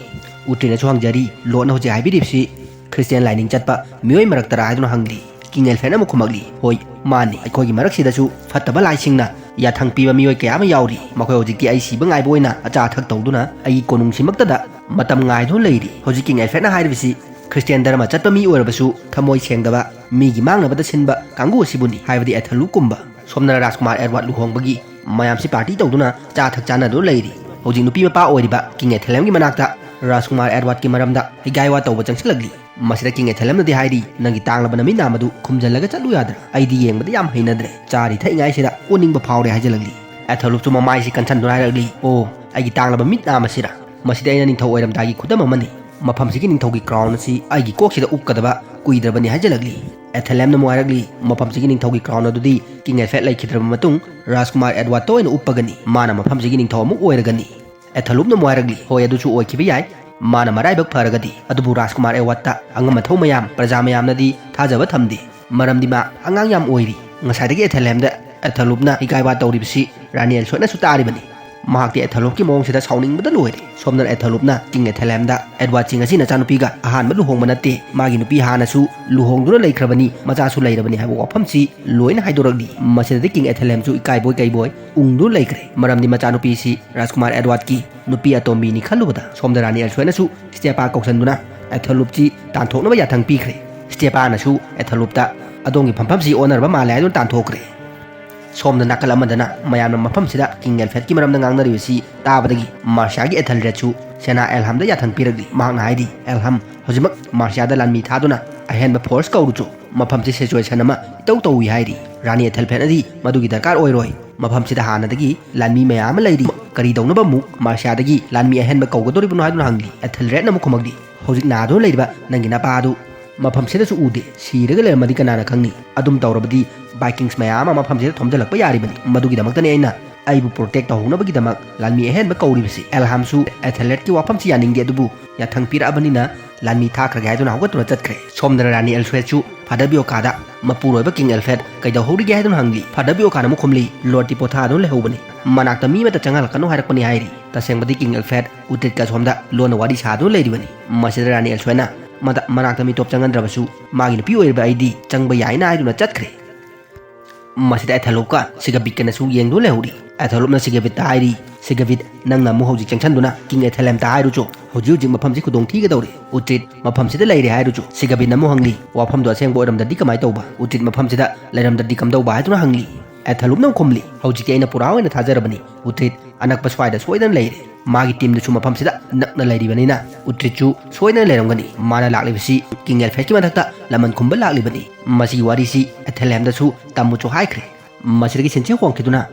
ꯎꯇ꯭ꯔꯤꯅꯁꯨ ꯍꯪꯖꯔꯤ, ꯂꯣꯠꯅ ꯍꯧꯖꯤꯛ ꯍꯥꯏꯕꯤꯔꯤꯕꯁꯤ ꯈ꯭ꯔꯤꯁꯇꯤꯌꯥꯟ ꯂꯥꯏꯅꯤꯡ ꯆꯠꯄ ꯃꯤꯑꯣꯏ ꯃꯔꯛꯇꯔꯥ ꯍꯥꯏꯗꯨꯅ ꯍꯪꯂꯤ꯫ ꯀꯤꯡ ꯑꯦꯜꯐ꯭ꯔꯦꯗꯅ ꯑꯃꯨꯛ ꯈꯨꯝꯃꯛꯂꯤ, "ꯍꯣꯏ, ꯃꯥꯅꯤ꯫ ꯑꯩꯈꯣꯏꯒꯤ ꯃꯔꯛꯁꯤꯗꯁꯨ ꯐꯠꯇꯕ ꯂꯥꯏꯁꯤꯡꯅ ꯌꯥꯊꯪ ꯄꯤꯕ ꯃꯤꯑꯣꯏ ꯀꯌꯥ ꯑꯃ ꯌꯥꯎꯔꯤ꯫ ꯃꯈꯣꯏ ꯍꯧꯖꯤꯛꯇꯤ ꯑꯩ ꯁꯤꯕ ꯉꯥꯏꯕ ꯑꯣꯏꯅ ꯑꯆꯥ ꯑꯊꯛ ꯇꯧꯗꯨꯅ ꯑꯩꯒꯤ ꯀꯣꯅꯨꯡꯁꯤꯃꯛꯇꯗ ꯃꯇꯝ ꯉꯥꯏꯗꯨꯅ ꯂꯩꯔꯤ꯫" ꯍꯧꯖꯤꯛ ꯀꯤꯡ ꯑꯦꯜꯐ꯭ꯔꯦꯗꯅ ꯍꯥꯏꯔꯤꯕꯁꯤ ꯈ꯭ꯔꯤꯁꯇꯤꯌꯥꯟ ꯙꯔꯃ ꯆꯠꯄ ꯃꯤ ꯑꯣꯏꯔꯕꯁꯨ ꯊꯃꯣꯏ ꯁꯦꯡꯗꯕ, ꯃꯤꯒꯤ ꯃꯥꯡꯅꯕꯗ ꯁꯤꯟꯕ ꯀꯥꯡꯕꯨ ꯑꯁꯤꯕꯨꯅꯤ, ꯍꯥꯏꯕꯗꯤ ꯑꯦꯊꯂꯨꯞꯀꯨꯝꯕ꯫ ꯁꯣꯝꯗꯅ ꯔꯥꯖꯀꯨꯃꯥꯔ ꯑꯦꯗꯋꯥꯔꯗ ꯂꯨꯍꯣꯡꯕꯒꯤ ꯃꯌꯥꯝꯁꯤ ꯄꯥꯔꯇꯤ ꯇꯧꯗꯨꯅ ꯆꯥ ꯊꯛ ꯆꯥꯅꯗꯨꯅ ꯂꯩꯔꯤ꯫ ꯍꯧꯖꯤꯛ ꯅꯨꯄꯤ ꯃꯄꯥ ꯑꯣꯏꯔꯤꯕ ꯀꯤꯡ ꯑꯦꯊꯦꯂꯦꯝꯒꯤ ꯃꯅꯥꯛꯇ ꯔꯥꯖꯀꯨꯃꯥꯔ ꯑꯦꯗꯋꯥꯔꯗꯀꯤ ꯃꯔꯝꯗ ꯍꯤꯒꯥꯏ ꯋꯥ ꯇꯧꯕ ꯆꯪꯁꯤꯜꯂꯛꯂꯤ꯫ ꯃꯁꯤꯗ ꯀꯤꯡ ꯑꯦꯊꯦꯂꯦꯝꯅꯗꯤ ꯍꯥꯏꯔꯤ, "ꯅꯪꯒꯤ ꯇꯥꯡꯂꯕ ꯅꯃꯤꯠ ꯅꯥꯝꯃꯗꯨ ꯈꯨꯝꯖꯤꯜꯂꯒ ꯆꯠꯂꯨ ꯌꯥꯗ꯭ꯔꯥ? ꯑꯩꯗꯤ ꯌꯦꯡꯕꯗ ꯌꯥꯝ ꯍꯩꯅꯗ꯭ꯔꯦ꯫ ꯆꯥꯔꯤ ꯊꯛꯏꯉꯥꯏꯁꯤꯗ ꯑꯣꯅꯤꯡꯕ ꯐꯥꯎꯔꯦ" ꯍꯥꯏꯖꯤꯜꯂꯛꯂꯤ꯫ ꯑꯦꯊꯂꯨꯞꯁꯨ ꯃꯃꯥꯏꯁꯤ ꯀꯟꯁꯤꯟꯗꯨꯅ ꯍꯥꯏꯔꯛꯂꯤ, "ꯑꯣ, ꯑꯩꯒꯤ ꯇꯥꯡꯂꯕ ꯃꯤꯠ ꯅꯥꯝꯃꯁꯤꯔꯥ? ꯃꯁꯤꯗꯤ ꯑꯩꯅ ꯅꯤꯡꯊꯧ ꯑꯣꯏꯔꯝꯗꯥꯏꯒꯤ ꯈꯨꯗꯝ ꯑꯃꯅꯤ꯫ ꯃꯐꯝꯁꯤꯒꯤ ꯅꯤꯡꯊꯧꯒꯤ ꯀ꯭ꯔꯥꯎꯟ ꯑꯁꯤ ꯑꯩꯒꯤ ꯀꯣꯛꯁꯤꯗ ꯎꯞꯀꯗꯕ ꯀꯨꯏꯗ꯭ꯔꯕꯅꯤ" ꯍꯥꯏꯖꯤꯜꯂꯛꯂꯤ꯫ ꯑꯦꯊꯦꯂꯦꯝꯅ ꯑꯃꯨꯛ ꯍꯥꯏꯔꯛꯂꯤ, "ꯃꯐꯝꯁꯤꯒꯤ ꯅꯤꯡꯊꯧꯒꯤ ꯀ꯭ꯔꯥꯎꯟ ꯑꯗꯨꯗꯤ ꯀꯤꯡ ꯑꯦꯜꯐ꯭ꯔꯦꯗ ꯂꯩꯈꯤꯗ꯭ꯔꯕ ꯃꯇꯨꯡ ꯔꯥꯖꯀꯨꯃꯥꯔ ꯑꯦꯗꯋꯥꯔꯗꯇ ꯑꯣꯏꯅ ꯎꯞꯄꯒꯅꯤ꯫ ꯃꯥꯅ ꯃꯐꯝꯁꯤꯒꯤ ꯅꯤꯡꯊꯧ ꯑꯃꯨꯛ ꯑꯣꯏꯔꯒꯅꯤ꯫" ꯑꯦꯊꯂꯨꯞꯅ ꯑꯃꯨꯛ ꯍꯥꯏꯔꯛꯂꯤ, "ꯍꯣꯏ, ꯑꯗꯨꯁꯨ ꯑꯣꯏꯈꯤꯕ ꯌꯥꯏ, ꯃꯥꯅ ꯃꯔꯥꯏꯕꯛ ꯐꯔꯒꯗꯤ꯫ ꯑꯗꯨꯕꯨ ꯔꯥꯖꯀꯨꯃꯥꯔ ꯑꯦꯗꯋꯥꯔꯗꯇ ꯑꯉꯝ ꯑꯊꯧ ꯃꯌꯥꯝ, ꯄ꯭ꯔꯖꯥ ꯃꯌꯥꯝꯅꯗꯤ ꯊꯥꯖꯕ ꯊꯝꯗꯦ, ꯃꯔꯝꯗꯤ ꯃꯥ ꯑꯉꯥꯡ ꯌꯥꯝ ꯑꯣꯏꯔꯤ꯫" ꯉꯁꯥꯏꯗꯒꯤ ꯑꯦꯊꯦꯂꯦꯝꯗ ꯑꯦꯊꯂꯨꯞꯅ ꯏꯀꯥꯏ ꯋꯥ ꯇꯧꯔꯤꯕꯁꯤ ꯔꯥꯅꯤ ꯑꯦꯜꯁꯣꯏꯅꯁꯨ ꯇꯥꯔꯤꯕꯅꯤ꯫ ꯃꯍꯥꯛꯇꯤ ꯑꯦꯊꯂꯨꯞꯀꯤ ꯃꯑꯣꯡꯁꯤꯗ ꯁꯥꯎꯅꯤꯡꯕꯗ ꯂꯣꯏꯔꯦ꯫ ꯁꯣꯝꯗꯅ ꯑꯦꯊꯂꯨꯞꯅ ꯀꯤꯡ ꯑꯦꯊꯦꯂꯦꯝꯗ, "ꯑꯦꯗꯋꯥꯔꯗꯁꯤ ꯉꯁꯤ ꯅꯆꯥꯅꯨꯄꯤꯒ ꯑꯍꯥꯟꯕ ꯂꯨꯍꯣꯡꯕ ꯅꯠꯇꯦ, ꯃꯥꯒꯤ ꯅꯨꯄꯤ ꯍꯥꯟꯅꯁꯨ ꯂꯨꯍꯣꯡꯗꯨꯅ ꯂꯩꯈ꯭ꯔꯕꯅꯤ, ꯃꯆꯥꯁꯨ ꯂꯩꯔꯕꯅꯤ" ꯍꯥꯏꯕ ꯋꯥꯐꯝꯁꯤ ꯂꯣꯏꯅ ꯍꯥꯏꯗꯣꯔꯛꯂꯤ꯫ ꯃꯁꯤꯗꯗꯤ ꯀꯤꯡ ꯑꯦꯊꯦꯂꯦꯝꯁꯨ ꯏꯀꯥꯏꯕꯣꯏ ꯀꯩꯕꯣꯏ ꯎꯪꯗꯨꯅ ꯂꯩꯈ꯭ꯔꯦ, ꯃꯔꯝꯗꯤ ꯃꯆꯥꯅꯨꯄꯤꯁꯤ ꯔꯥꯖꯀꯨꯃꯥꯔ ꯑꯦꯗꯋꯥꯔꯗꯀꯤ ꯅꯨꯄꯤ ꯑꯇꯣꯝꯕꯤꯅꯤ ꯈꯜꯂꯨꯕꯗ꯫ ꯁꯣꯝꯗ ꯔꯥꯅꯤ ꯑꯦꯜꯁꯣꯏꯅꯁꯨ ꯁ꯭ꯇꯦꯄꯥ ꯀꯧꯁꯟꯗꯨꯅ ꯑꯦꯊꯂꯨꯞꯁꯤ ꯇꯥꯟꯊꯣꯛꯅꯕ ꯌꯥꯊꯪ ꯄꯤꯈ꯭ꯔꯦ꯫ ꯁ꯭ꯇꯦꯄꯥꯅꯁꯨ ꯑꯦꯊꯂꯨꯞꯇ "ꯑꯗꯣꯝꯒꯤ ꯐꯝꯐꯝꯁꯤ ꯑꯣꯟꯅꯔꯕ ꯃꯥꯜꯂꯦ" ꯍꯥꯏꯗꯨꯅ ꯇꯥꯟꯊꯣꯛꯈ꯭ꯔꯦ꯫ ꯁꯣꯝꯗ ꯅꯥꯀꯜ ꯑꯃꯗꯅ ꯃꯌꯥꯝꯅ ꯃꯐꯝꯁꯤꯗ ꯀꯤꯡ ꯑꯦꯜꯐ꯭ꯔꯦꯗꯀꯤ ꯃꯔꯝꯗ ꯉꯥꯡꯅꯔꯤꯕꯁꯤ ꯇꯥꯕꯗꯒꯤ ꯃꯥꯔꯁꯤꯌꯥꯒꯤ ꯑꯦꯊꯦꯜꯔꯦꯗꯁꯨ ꯁꯦꯅꯥ ꯑꯦꯜꯍꯥꯝꯗ ꯌꯥꯊꯪ ꯄꯤꯔꯛꯂꯤ꯫ ꯃꯍꯥꯛꯅ ꯍꯥꯏꯔꯤ, "ꯑꯦꯜꯍꯥꯝ, ꯍꯧꯖꯤꯛꯃꯛ ꯃꯥꯔꯁꯤꯌꯥꯗ ꯂꯥꯟꯃꯤ ꯊꯥꯗꯨꯅ ꯑꯍꯦꯟꯕ ꯐꯣꯔꯁ ꯀꯧꯔꯨꯆꯣ꯫ ꯃꯐꯝꯁꯤ ꯁꯤꯆꯨꯋꯦꯁꯟ ꯑꯃ ꯏꯇꯧ ꯇꯧꯏ" ꯍꯥꯏꯔꯤ꯫ ꯔꯥꯅꯤ ꯑꯦꯊꯦꯜꯐ꯭ꯔꯦꯗꯅꯗꯤ ꯃꯗꯨꯒꯤ ꯗꯔꯀꯥꯔ ꯑꯣꯏꯔꯣꯏ, ꯃꯐꯝꯁꯤꯗ ꯍꯥꯟꯅꯗꯒꯤ ꯂꯥꯟꯃꯤ ꯃꯌꯥꯝ ꯑꯃ ꯂꯩꯔꯤ꯫ ꯀꯔꯤ ꯇꯧꯅꯕ ꯑꯃꯨꯛ ꯃꯥꯔꯁꯤꯌꯥꯗꯒꯤ ꯂꯥꯟꯃꯤ ꯑꯍꯦꯟꯕ ꯀꯧꯒꯗꯧꯔꯤꯕꯅꯣ ꯍꯥꯏꯗꯨꯅ ꯍꯪꯂꯤ꯫ ꯑꯦꯊꯦꯜꯔꯦꯗꯅ ꯑꯃꯨꯛ ꯈꯨꯝꯃꯛꯂꯤ, "ꯍꯧꯖꯤꯛ ꯅꯥꯗꯨꯅ ꯂꯩꯔꯤꯕ ꯅꯪꯒꯤ ꯅꯄꯥ ꯑꯗꯨ ꯃꯐꯝꯁꯤꯗꯁꯨ ꯎꯗꯦ꯫ ꯁꯤꯔꯒ ꯂꯩꯔꯝꯃꯗꯤ ꯀꯅꯥꯅ ꯈꯪꯅꯤ? ꯑꯗꯨꯝ ꯇꯧꯔꯕꯗꯤ ꯚꯥꯏꯀꯤꯡꯁ ꯃꯌꯥꯝ ꯑꯃ ꯃꯐꯝꯁꯤꯗ ꯊꯣꯝꯖꯤꯜꯂꯛꯄ ꯌꯥꯔꯤꯕꯅꯤ꯫ ꯃꯗꯨꯒꯤꯗꯃꯛꯇꯅꯤ ꯑꯩꯅ ꯑꯩꯕꯨ ꯄ꯭ꯔꯣꯇꯦꯛ ꯇꯧꯍꯧꯅꯕꯒꯤꯗꯃꯛ ꯂꯥꯟꯃꯤ ꯑꯍꯦꯟꯕ ꯀꯧꯔꯤꯕꯁꯤ꯫ ꯑꯦꯜꯍꯥꯝꯁꯨ ꯑꯦꯊꯦꯂꯦꯠꯀꯤ ꯋꯥꯐꯝꯁꯤ ꯌꯥꯅꯤꯡꯗꯦ, ꯑꯗꯨꯕꯨ ꯌꯥꯊꯪ ꯄꯤꯔꯛꯑꯕꯅꯤꯅ ꯂꯥꯟꯃꯤ ꯊꯥꯈ꯭ꯔꯒꯦ ꯍꯥꯏꯗꯨꯅ ꯍꯧꯒꯠꯇꯨꯅ ꯆꯠꯈ꯭ꯔꯦ꯫ ꯁꯣꯝꯗꯅ ꯔꯥꯅꯤ ꯑꯦꯜꯁꯨꯋꯦꯠꯁꯨ ꯐꯥꯗꯔ ꯕꯤꯌꯣꯀꯥꯗ ꯃꯄꯨꯔꯣꯏꯕ ꯀꯤꯡ ꯑꯦꯜꯐ꯭ꯔꯦꯗ ꯀꯩꯗꯧꯍꯧꯔꯤꯒꯦ ꯍꯥꯏꯗꯨꯅ ꯍꯪꯂꯤ꯫ ꯐꯥꯗꯔ ꯕꯤꯌꯣꯀꯥꯅ ꯑꯃꯨꯛ ꯈꯨꯝꯂꯤ, "ꯂꯣꯔꯗꯇꯤ ꯄꯣꯊꯥꯗꯨꯅ ꯂꯩꯍꯧꯕꯅꯤ, ꯃꯅꯥꯛꯇ ꯃꯤ ꯑꯃꯠꯇ ꯆꯪꯍꯜꯂꯛꯀꯅꯨ ꯍꯥꯏꯔꯛꯄꯅꯤ" ꯍꯥꯏꯔꯤ꯫ ꯇꯁꯦꯡꯕꯗꯤ ꯀꯤꯡ ꯑꯦꯜꯐ꯭ꯔꯦꯗ ꯎꯇ꯭ꯔꯤꯠꯀ ꯁꯣꯝꯗ ꯂꯣꯟꯅ ꯋꯥꯔꯤ ꯁꯥꯗꯨꯅ ꯂꯩꯔꯤꯕꯅꯤ꯫ ꯃꯁꯤꯗ ꯔꯥꯅꯤ ꯑꯦꯜꯁꯨꯋꯦꯠꯅ ꯃꯗ-, ꯃꯅꯥꯛꯇ ꯃꯤꯇꯣꯞ ꯆꯪꯍꯟꯗ꯭ꯔꯕꯁꯨ ꯃꯥꯒꯤ ꯅꯨꯄꯤ ꯑꯣꯏꯔꯤꯕ ꯑꯩꯗꯤ ꯆꯪꯕ ꯌꯥꯏꯅ ꯍꯥꯏꯗꯨꯅ ꯆꯠꯈ꯭ꯔꯦ꯫ ꯃꯁꯤꯗ ꯑꯦꯊꯦꯂꯣꯞꯀ ꯁꯤꯒꯕꯤꯠꯀꯅꯁꯨ ꯌꯦꯡꯗꯨꯅ ꯂꯩꯍꯧꯔꯤ꯫ ꯑꯦꯊꯦꯂꯣꯞꯅ ꯁꯤꯒꯕꯤꯠꯇ ꯍꯥꯏꯔꯤ, "ꯁꯤꯒꯕꯤꯠ, ꯅꯪꯅ ꯑꯃꯨꯛ ꯍꯧꯖꯤꯛ ꯆꯪꯁꯟꯗꯨꯅ ꯀꯤꯡ ꯑꯦꯊꯦꯂꯦꯝꯇ ꯍꯥꯏꯔꯨꯆꯣ, ꯍꯧꯖꯤꯛ ꯍꯧꯖꯤꯛ ꯃꯐꯝꯁꯤ ꯈꯨꯗꯣꯡ ꯊꯤꯒꯗꯧꯔꯦ꯫ ꯎꯇ꯭ꯔꯤꯠ, ꯃꯐꯝꯁꯤꯗ ꯂꯩꯔꯦ ꯍꯥꯏꯔꯨꯆꯣ꯫" ꯁꯤꯒꯕꯤꯠꯅ ꯑꯃꯨꯛ ꯍꯪꯂꯤ, "ꯋꯥꯐꯝꯗꯣ ꯑꯁꯦꯡꯕ ꯑꯣꯏꯔꯝꯗ꯭ꯔꯗꯤ ꯀꯃꯥꯏꯅ ꯇꯧꯕ? ꯎꯇ꯭ꯔꯤꯠ ꯃꯐꯝꯁꯤꯗ ꯂꯩꯔꯝꯗ꯭ꯔꯗꯤ ꯀꯝꯗꯧꯕ?" ꯍꯥꯏꯗꯨꯅ ꯍꯪꯂꯤ꯫ ꯑꯦꯊꯦꯂꯣꯞꯅ ꯑꯃꯨꯛ ꯈꯨꯝꯂꯤ, "ꯍꯧꯖꯤꯛꯇꯤ ꯑꯩꯅ ꯄꯨꯔꯥ ꯑꯣꯏꯅ ꯊꯥꯖꯔꯕꯅꯤ, ꯎꯇ꯭ꯔꯤꯠ ꯑꯅꯛꯄ ꯁ꯭ꯋꯥꯏꯗ ꯁꯣꯏꯗꯅ ꯂꯩꯔꯦ꯫ ꯃꯥꯒꯤ ꯇꯤꯝꯗꯨꯁꯨ ꯃꯐꯝꯁꯤꯗ ꯅꯛꯅ ꯂꯩꯔꯤꯕꯅꯤꯅ ꯎꯇ꯭ꯔꯤꯠꯁꯨ ꯁꯣꯏꯗꯅ ꯂꯩꯔꯝꯒꯅꯤ꯫ ꯃꯥꯅ ꯂꯥꯛꯂꯤꯕꯁꯤ ꯀꯤꯡ ꯑꯦꯜꯐ꯭ꯔꯦꯗꯀꯤ ꯃꯊꯛꯇ ꯂꯃꯟ ꯈꯨꯝꯕ ꯂꯥꯛꯂꯤꯕꯅꯤ꯫ ꯃꯁꯤꯒꯤ ꯋꯥꯔꯤꯁꯤ ꯑꯦꯊꯦꯂꯦꯝꯗꯁꯨ ꯇꯝꯃꯨꯆꯣ" ꯍꯥꯏꯈ꯭ꯔꯦ꯫ ꯃꯁꯤꯗꯒꯤ ꯁꯤꯟꯁꯤ ꯍꯣꯡꯈꯤꯗꯨꯅ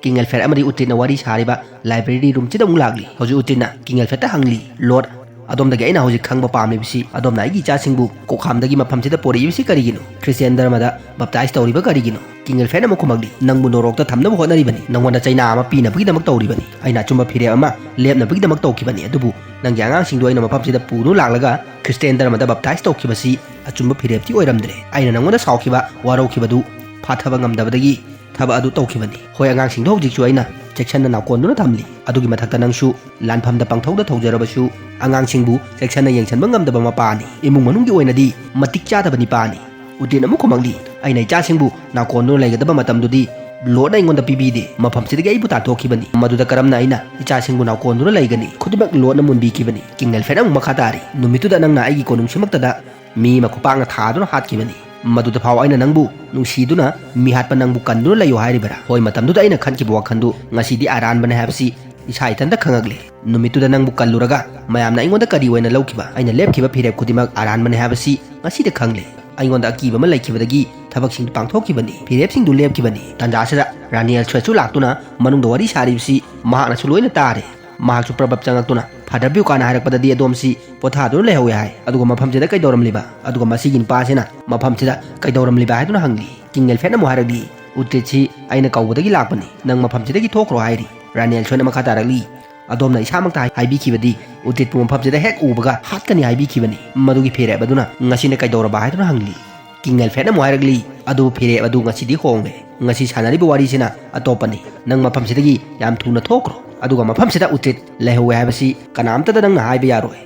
ꯀꯤꯡ ꯑꯦꯜꯐ꯭ꯔꯦꯗ ꯑꯃꯗꯤ ꯎꯇ꯭ꯔꯤꯠꯅ ꯋꯥꯔꯤ ꯁꯥꯔꯤꯕ ꯂꯥꯏꯕ꯭ꯔꯦꯔꯤ ꯔꯨꯝꯁꯤꯗ ꯑꯃꯨꯛ ꯂꯥꯛꯂꯤ꯫ ꯍꯧꯖꯤꯛ ꯎꯇ꯭ꯔꯤꯠꯅ ꯀꯤꯡ ꯑꯦꯜꯐ꯭ꯔꯦꯗꯇ ꯍꯪꯂꯤ, "ꯂꯣꯔꯗ, ꯑꯗꯣꯝꯗꯒꯤ ꯑꯩꯅ ꯍꯧꯖꯤꯛ ꯈꯪꯕ ꯄꯥꯝꯂꯤꯕꯁꯤ ꯑꯗꯣꯝꯅ ꯑꯩꯒꯤ ꯏꯆꯥꯁꯤꯡꯕꯨ ꯀꯣꯛꯈꯥꯝꯗꯒꯤ ꯃꯐꯝꯁꯤꯗ ꯄꯣꯔꯛꯏꯕꯁꯤ ꯀꯔꯤꯒꯤꯅꯣ? ꯈ꯭ꯔꯤꯁꯇꯤꯌꯥꯟ ꯙꯔꯃꯗ ꯕꯞꯇꯥꯏꯖ ꯇꯧꯔꯤꯕ ꯀꯔꯤꯒꯤꯅꯣ?" ꯀꯤꯡ ꯑꯦꯜꯐ꯭ꯔꯦꯗꯅ ꯑꯃꯨꯛ ꯈꯨꯝꯂꯛꯂꯤ, "ꯅꯪꯕꯨ ꯅꯣꯔꯣꯛꯇ ꯊꯝꯅꯕ ꯍꯣꯠꯅꯔꯤꯕꯅꯤ, ꯅꯪꯉꯣꯟꯗ ꯆꯩꯅꯥ ꯑꯃ ꯄꯤꯅꯕꯒꯤꯗꯃꯛ ꯇꯧꯔꯤꯕꯅꯤ꯫ ꯑꯩꯅ ꯑꯆꯨꯝꯕ ꯐꯤꯔꯦꯞ ꯑꯃ ꯂꯦꯞꯅꯕꯒꯤꯗꯃꯛ ꯇꯧꯈꯤꯕꯅꯤ, ꯑꯗꯨꯕꯨ ꯅꯪꯒꯤ ꯑꯉꯥꯡꯁꯤꯡꯗꯨ ꯑꯩꯅ ꯃꯐꯝꯁꯤꯗ ꯄꯨꯗꯨꯅ ꯂꯥꯛꯂꯒ ꯈ꯭ꯔꯤꯁꯇꯤꯌꯥꯟ ꯙꯔꯃꯗ ꯕꯞꯇꯥꯏꯖ ꯇꯧꯈꯤꯕꯁꯤ ꯑꯆꯨꯝꯕ ꯐꯤꯔꯦꯞꯇꯤ ꯑꯣꯏꯔꯝꯗ꯭ꯔꯦ꯫ ꯑꯩꯅ ꯅꯪꯉꯣꯟꯗ ꯁꯥꯎꯈꯤꯕ, ꯋꯥꯔꯧꯈꯤꯕꯗꯨ ꯐꯥꯊꯕ ꯉꯝꯗꯕꯗꯒꯤ ꯊꯕꯛ ꯑꯗꯨ ꯇꯧꯈꯤꯕꯅꯤ꯫ ꯍꯣꯏ, ꯑꯉꯥꯡꯁꯤꯡꯗꯣ ꯍꯧꯖꯤꯛꯁꯨ ꯑꯩꯅ ꯆꯦꯛꯁꯟꯅ ꯅꯥꯎꯀꯣꯟꯗꯨꯅ ꯊꯝꯂꯤ꯫ ꯑꯗꯨꯒꯤ ꯃꯊꯛꯇ ꯅꯪꯁꯨ ꯂꯥꯟꯐꯝꯗ ꯄꯪꯊꯧꯗ ꯊꯧꯖꯔꯕꯁꯨ ꯑꯉꯥꯡꯁꯤꯡꯕꯨ ꯆꯦꯛꯁꯟꯅ ꯌꯦꯡꯁꯤꯟꯕ ꯉꯝꯗꯕ ꯃꯄꯥꯅꯤ, ꯏꯃꯨꯡ ꯃꯅꯨꯡꯒꯤ ꯑꯣꯏꯅꯗꯤ ꯃꯇꯤꯛ ꯆꯥꯗꯕ ꯅꯤꯄꯥꯅꯤ꯫" ꯎꯇ꯭ꯔꯤꯠꯅ ꯑꯃꯨꯛ ꯈꯨꯝꯂꯛꯂꯤ, "ꯑꯩꯅ ꯏꯆꯥꯁꯤꯡꯕꯨ ꯅꯥꯎꯀꯣꯟꯗꯨꯅ ꯂꯩꯒꯗꯕ ꯃꯇꯝꯗꯨꯗꯤ ꯂꯣꯔꯗꯅ ꯑꯩꯉꯣꯟꯗ ꯄꯤꯕꯤꯗꯦ, ꯃꯐꯝꯁꯤꯗꯒꯤ ꯑꯩꯕꯨ ꯇꯥꯟꯊꯣꯛꯈꯤꯕꯅꯤ꯫ ꯃꯗꯨꯗ ꯀꯔꯝꯅ ꯑꯩꯅ ꯏꯆꯥꯁꯤꯡꯕꯨ ꯅꯥꯎꯀꯣꯟꯗꯨꯅ ꯂꯩꯒꯅꯤ?" ꯈꯨꯗꯤꯡꯃꯛ ꯂꯣꯔꯗꯅ ꯃꯨꯟꯕꯤꯈꯤꯕꯅꯤ꯫ ꯀꯤꯡ ꯑꯦꯜꯐ꯭ꯔꯦꯗꯅ ꯑꯃꯨꯛ ꯃꯈꯥ ꯇꯥꯔꯤ, "ꯅꯨꯃꯤꯠꯇꯨꯗ ꯅꯪꯅ ꯑꯩꯒꯤ ꯀꯣꯅꯨꯡꯁꯤꯃꯛꯇꯗ ꯃꯤ ꯑꯃ ꯈꯨꯄꯥꯛꯅ ꯊꯥꯗꯨꯅ ꯍꯥꯠꯈꯤꯕꯅꯤ꯫ ꯃꯗꯨꯗ ꯐꯥꯎ ꯑꯩꯅ ꯅꯪꯕꯨ ꯅꯨꯡꯁꯤꯗꯨꯅ ꯃꯤ ꯍꯥꯠꯄ ꯅꯪꯕꯨ ꯀꯟꯗꯨꯅ ꯂꯩꯌꯨ ꯍꯥꯏꯔꯤꯕꯔꯥ? ꯍꯣꯏ, ꯃꯇꯝꯗꯨꯗ ꯑꯩꯅ ꯈꯟꯈꯤꯕ ꯋꯥꯈꯜꯗꯨ ꯉꯁꯤꯗꯤ ꯑꯔꯥꯟꯕꯅꯤ ꯍꯥꯏꯕꯁꯤ ꯏꯁꯥ ꯏꯊꯟꯇ ꯈꯪꯉꯛꯂꯦ꯫ ꯅꯨꯃꯤꯠꯇꯨꯗ ꯅꯪꯕꯨ ꯀꯜꯂꯨꯔꯒ ꯃꯌꯥꯝꯅ ꯑꯩꯉꯣꯟꯗ ꯀꯔꯤ ꯑꯣꯏꯅ ꯂꯧꯈꯤꯕ? ꯑꯩꯅ ꯂꯦꯞꯈꯤꯕ ꯐꯤꯔꯦꯞ ꯈꯨꯗꯤꯡꯃꯛ ꯑꯔꯥꯟꯕꯅꯤ ꯍꯥꯏꯕꯁꯤ ꯉꯁꯤꯗ ꯈꯪꯂꯦ꯫ ꯑꯩꯉꯣꯟꯗ ꯑꯀꯤꯕ ꯑꯃ ꯂꯩꯈꯤꯕꯗꯒꯤ ꯊꯕꯛꯁꯤꯡꯗꯨ ꯄꯥꯡꯊꯣꯛꯈꯤꯕꯅꯤ, ꯐꯤꯔꯦꯞꯁꯤꯡꯗꯨ ꯂꯦꯞꯈꯤꯕꯅꯤ꯫" ꯇꯥꯟꯖꯥ ꯑꯁꯤꯗ ꯔꯥꯅꯤ ꯑꯦꯜꯁ꯭ꯋꯦꯠꯁꯨ ꯂꯥꯛꯇꯨꯅ ꯃꯅꯨꯡꯗ ꯋꯥꯔꯤ ꯁꯥꯔꯤꯕꯁꯤ ꯃꯍꯥꯛꯅꯁꯨ ꯂꯣꯏꯅ ꯇꯥꯔꯦ꯫ ꯃꯍꯥꯛꯁꯨ ꯄ꯭ꯔꯕꯞ ꯆꯪꯉꯛꯇꯨꯅ, "ꯐꯥꯗꯔ ꯕ꯭ꯌꯨꯀꯥꯅ ꯍꯥꯏꯔꯛꯄꯗꯗꯤ ꯑꯗꯣꯝꯁꯤ ꯄꯣꯊꯥꯗꯨꯅ ꯂꯩꯍꯧꯋꯦ ꯍꯥꯏ, ꯑꯗꯨꯒ ꯃꯐꯝꯁꯤꯗ ꯀꯩꯗꯧꯔꯝꯂꯤꯕ? ꯑꯗꯨꯒ ꯃꯁꯤꯒꯤ ꯅꯨꯄꯥꯁꯤꯅ ꯃꯐꯝꯁꯤꯗ ꯀꯩꯗꯧꯔꯝꯂꯤꯕ?" ꯍꯥꯏꯗꯨꯅ ꯍꯪꯂꯤ꯫ ꯀꯤꯡ ꯑꯦꯜꯐ꯭ꯔꯦꯗꯅ ꯑꯃꯨꯛ ꯍꯥꯏꯔꯛꯂꯤ, "ꯎꯇ꯭ꯔꯤꯠꯁꯤ ꯑꯩꯅ ꯀꯧꯕꯗꯒꯤ ꯂꯥꯛꯄꯅꯤ, ꯅꯪ ꯃꯐꯝꯁꯤꯗꯒꯤ ꯊꯣꯛꯈ꯭ꯔꯣ" ꯍꯥꯏꯔꯤ꯫ ꯔꯥꯅꯤ ꯑꯦꯜꯁꯣꯏꯅ ꯃꯈꯥ ꯇꯥꯔꯛꯂꯤ, "ꯑꯗꯣꯝꯅ ꯏꯁꯥꯃꯛꯇ ꯍꯥꯏ-, ꯍꯥꯏꯕꯤꯈꯤꯕꯗꯤ ꯎꯇ꯭ꯔꯤꯠꯄꯨ ꯃꯐꯝꯁꯤꯗ ꯍꯦꯛ ꯎꯕꯒ ꯍꯥꯠꯀꯅꯤ ꯍꯥꯏꯕꯤꯈꯤꯕꯅꯤ꯫ ꯃꯗꯨꯒꯤ ꯐꯤꯔꯦꯞ ꯑꯗꯨꯅ ꯉꯁꯤꯅ ꯀꯩꯗꯧꯔꯕ?" ꯍꯥꯏꯗꯨꯅ ꯍꯪꯂꯤ꯫ ꯀꯤꯡ ꯑꯦꯜꯐ꯭ꯔꯦꯗꯅ ꯑꯃꯨꯛ ꯍꯥꯏꯔꯛꯂꯤ, "ꯑꯗꯨꯕꯨ ꯐꯤꯔꯦꯞ ꯑꯗꯨ ꯉꯁꯤꯗꯤ ꯍꯣꯡꯂꯦ꯫ ꯉꯁꯤ ꯁꯥꯟꯅꯔꯤꯕ ꯋꯥꯔꯤꯁꯤꯅ ꯑꯇꯣꯞꯄꯅꯤ꯫ ꯅꯪ ꯃꯐꯝꯁꯤꯗꯒꯤ ꯌꯥꯝ ꯊꯨꯅ ꯊꯣꯛꯈ꯭ꯔꯣ, ꯑꯗꯨꯒ ꯃꯐꯝꯁꯤꯗ ꯎꯇ꯭ꯔꯤꯠ ꯂꯩꯍꯧꯋꯦ ꯍꯥꯏꯕꯁꯤ ꯀꯅꯥꯝꯇꯗ ꯅꯪꯅ ꯍꯥꯏꯕ ꯌꯥꯔꯣꯏ"꯫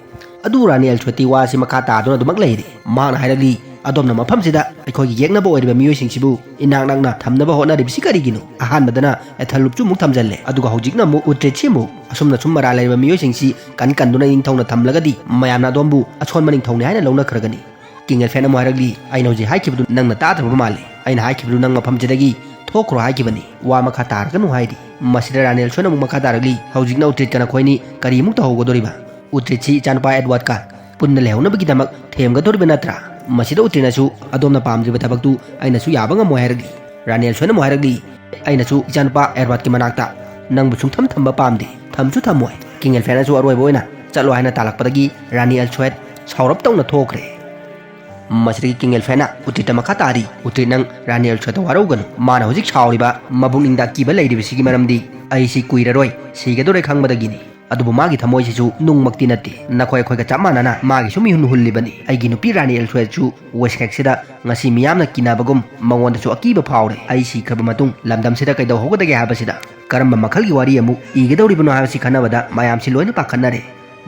ꯑꯗꯨ ꯔꯥꯅꯤ ꯑꯦꯜꯁꯣꯏꯠꯇꯤ ꯋꯥꯁꯤ ꯃꯈꯥ ꯇꯥꯗꯨꯅ ꯑꯗꯨꯃꯛ ꯂꯩꯔꯤ꯫ ꯃꯍꯥꯛꯅ ꯍꯥꯏꯔꯛꯂꯤ, "ꯑꯗꯣꯝꯅ ꯃꯐꯝꯁꯤꯗ ꯑꯩꯈꯣꯏꯒꯤ ꯌꯦꯛꯅꯕ ꯑꯣꯏꯔꯤꯕ ꯃꯤꯑꯣꯏꯁꯤꯡꯁꯤꯕꯨ ꯏꯅꯥꯛ ꯅꯛꯅ ꯊꯝꯅꯕ ꯍꯣꯠꯅꯔꯤꯕꯁꯤ ꯀꯔꯤꯒꯤꯅꯣ? ꯑꯍꯥꯟꯕꯗꯅ ꯑꯦꯊꯜꯂꯨꯞꯁꯨ ꯑꯃꯨꯛ ꯊꯝꯖꯜꯂꯦ, ꯑꯗꯨꯒ ꯍꯧꯖꯤꯛꯅ ꯑꯃꯨꯛ ꯎꯇ꯭ꯔꯤꯠꯁꯤ ꯑꯃꯨꯛ꯫ ꯑꯁꯨꯝꯅ ꯁꯨꯝ ꯃꯔꯥꯜ ꯂꯩꯔꯕ ꯃꯤꯑꯣꯏꯁꯤꯡꯁꯤ ꯀꯟ ꯀꯟꯗꯨꯅ ꯅꯤꯡꯊꯧꯅ ꯊꯝꯂꯒꯗꯤ ꯃꯌꯥꯝꯅ ꯑꯗꯣꯝꯕꯨ ꯑꯁꯣꯟꯕ ꯅꯤꯡꯊꯧꯅꯤ ꯍꯥꯏꯅ ꯂꯧꯅꯈ꯭ꯔꯒꯅꯤ"꯫ ꯀꯤꯡ ꯑꯦꯜꯐ꯭ꯔꯦꯗꯅ ꯑꯃꯨꯛ ꯍꯥꯏꯔꯛꯂꯤ, "ꯑꯩꯅ ꯍꯧꯖꯤꯛ ꯍꯥꯏꯈꯤꯕꯗꯨ ꯅꯪꯅ ꯇꯥꯗ꯭ꯔꯕ ꯃꯥꯜꯂꯦ꯫ ꯑꯩꯅ ꯍꯥꯏꯈꯤꯕꯗꯨ ꯅꯪ ꯃꯐꯝꯁꯤꯗꯒꯤ ꯊꯣꯛꯈ꯭ꯔꯣ ꯍꯥꯏꯈꯤꯕꯅꯤ, ꯋꯥ ꯃꯈꯥ ꯇꯥꯔꯒꯅꯨ" ꯍꯥꯏꯔꯤ꯫ ꯃꯁꯤꯗ ꯔꯥꯅꯤ ꯑꯦꯜꯁꯣꯏꯠꯅ ꯑꯃꯨꯛ ꯃꯈꯥ ꯇꯥꯔꯛꯂꯤ, "ꯍꯧꯖꯤꯛꯅ ꯎꯇ꯭ꯔꯤꯠꯀ ꯅꯈꯣꯏꯅꯤ ꯀꯔꯤꯃꯨꯛ ꯇꯧꯍꯧꯒꯗꯧꯔꯤꯕ? ꯎꯇ꯭ꯔꯤꯠꯁꯤ ꯏꯆꯥꯅꯨꯄꯥ ꯑꯦꯗꯋꯥꯔꯗꯀ ꯄꯨꯟꯅ ꯂꯩꯍꯧꯅꯕꯒꯤꯗꯃꯛ ꯊꯦꯝꯒꯗꯧꯔꯤꯕ ꯅꯠꯇ꯭ꯔꯥ?" ꯃꯁꯤꯗ ꯎꯇ꯭ꯔꯤꯠꯅꯁꯨ, "ꯑꯗꯣꯝꯅ ꯄꯥꯝꯗ꯭ꯔꯤꯕ ꯊꯕꯛꯇꯨ ꯑꯩꯅꯁꯨ ꯌꯥꯕ ꯉꯝꯃꯣꯏ" ꯍꯥꯏꯔꯛꯂꯤ꯫ ꯔꯥꯅꯤ ꯑꯦꯜꯁꯣꯏꯠꯅ ꯑꯃꯨꯛ ꯍꯥꯏꯔꯛꯂꯤ, "ꯑꯩꯅꯁꯨ ꯏꯆꯥꯅꯨꯄꯥ ꯑꯦꯗꯋꯥꯔꯗꯀꯤ ꯃꯅꯥꯛꯇ ꯅꯪꯕꯨ ꯁꯨꯡꯊꯝ ꯊꯝꯕ ꯄꯥꯝꯗꯦ, ꯊꯝꯁꯨ ꯊꯝꯃꯣꯏ"꯫ ꯀꯤꯡ ꯑꯦꯜꯐ꯭ꯔꯦꯗꯅꯁꯨ ꯑꯔꯣꯏꯕ ꯑꯣꯏꯅ "ꯆꯠꯂꯣ" ꯍꯥꯏꯅ ꯇꯥꯜꯂꯛꯄꯗꯒꯤ ꯔꯥꯅꯤ ꯑꯦꯜꯁꯣꯏꯠ ꯁꯥꯎꯔꯞ ꯇꯧꯅ ꯊꯣꯛꯈ꯭ꯔꯦ꯫ ꯃꯁꯤꯗꯒꯤ ꯀꯤꯡ ꯑꯦꯜꯐ꯭ꯔꯦꯗꯅ ꯎꯇ꯭ꯔꯤꯠꯇ ꯃꯈꯥ ꯇꯥꯔꯤ, "ꯎꯇ꯭ꯔꯤꯠ, ꯅꯪ ꯔꯥꯅꯤ ꯑꯦꯜꯁꯣꯏꯠꯇ ꯋꯥꯔꯧꯒꯅꯨ꯫ ꯃꯥꯅ ꯍꯧꯖꯤꯛ ꯁꯥꯎꯔꯤꯕ, ꯃꯕꯨꯛꯅꯤꯡꯗ ꯑꯀꯤꯕ ꯂꯩꯔꯤꯕꯁꯤꯒꯤ ꯃꯔꯝꯗꯤ ꯑꯩꯁꯤ ꯀꯨꯏꯔꯔꯣꯏ ꯁꯤꯒꯗꯧꯔꯦ ꯈꯪꯕꯗꯒꯤꯅꯤ꯫ ꯑꯗꯨꯕꯨ ꯃꯥꯒꯤ ꯊꯃꯣꯏꯁꯤꯁꯨ ꯅꯨꯡꯃꯛꯇꯤ ꯅꯠꯇꯦ꯫ ꯅꯈꯣꯏ ꯑꯩꯈꯣꯏꯒ ꯆꯞ ꯃꯥꯟꯅꯅ ꯃꯥꯒꯤꯁꯨ ꯃꯤꯍꯨꯟ ꯍꯨꯜꯂꯤꯕꯅꯤ꯫ ꯑꯩꯒꯤ ꯅꯨꯄꯤ ꯔꯥꯅꯤ ꯑꯦꯜꯁꯣꯏꯠꯁꯨ ꯋꯦꯁ꯭ꯠꯒꯦꯠꯁꯤꯗ ꯉꯁꯤ ꯃꯤꯌꯥꯝꯅ ꯀꯤꯅꯕꯒꯨꯝ ꯃꯉꯣꯟꯗꯁꯨ ꯑꯀꯤꯕ ꯐꯥꯎꯔꯦ꯫ ꯑꯩ ꯁꯤꯈ꯭ꯔꯕ ꯃꯇꯨꯡ ꯂꯝꯗꯝꯁꯤꯗ ꯀꯩꯗꯧꯍꯧꯒꯗꯒꯦ ꯍꯥꯏꯕꯁꯤꯗ ꯀꯔꯝꯕ ꯃꯈꯜꯒꯤ ꯋꯥꯔꯤ ꯑꯃꯨꯛ ꯏꯒꯗꯧꯔꯤꯕꯅꯣ ꯍꯥꯏꯕꯁꯤ ꯈꯟꯅꯕꯗ ꯃꯌꯥꯝꯁꯤ ꯂꯣꯏꯅ ꯄꯥꯈꯠꯅꯔꯦ꯫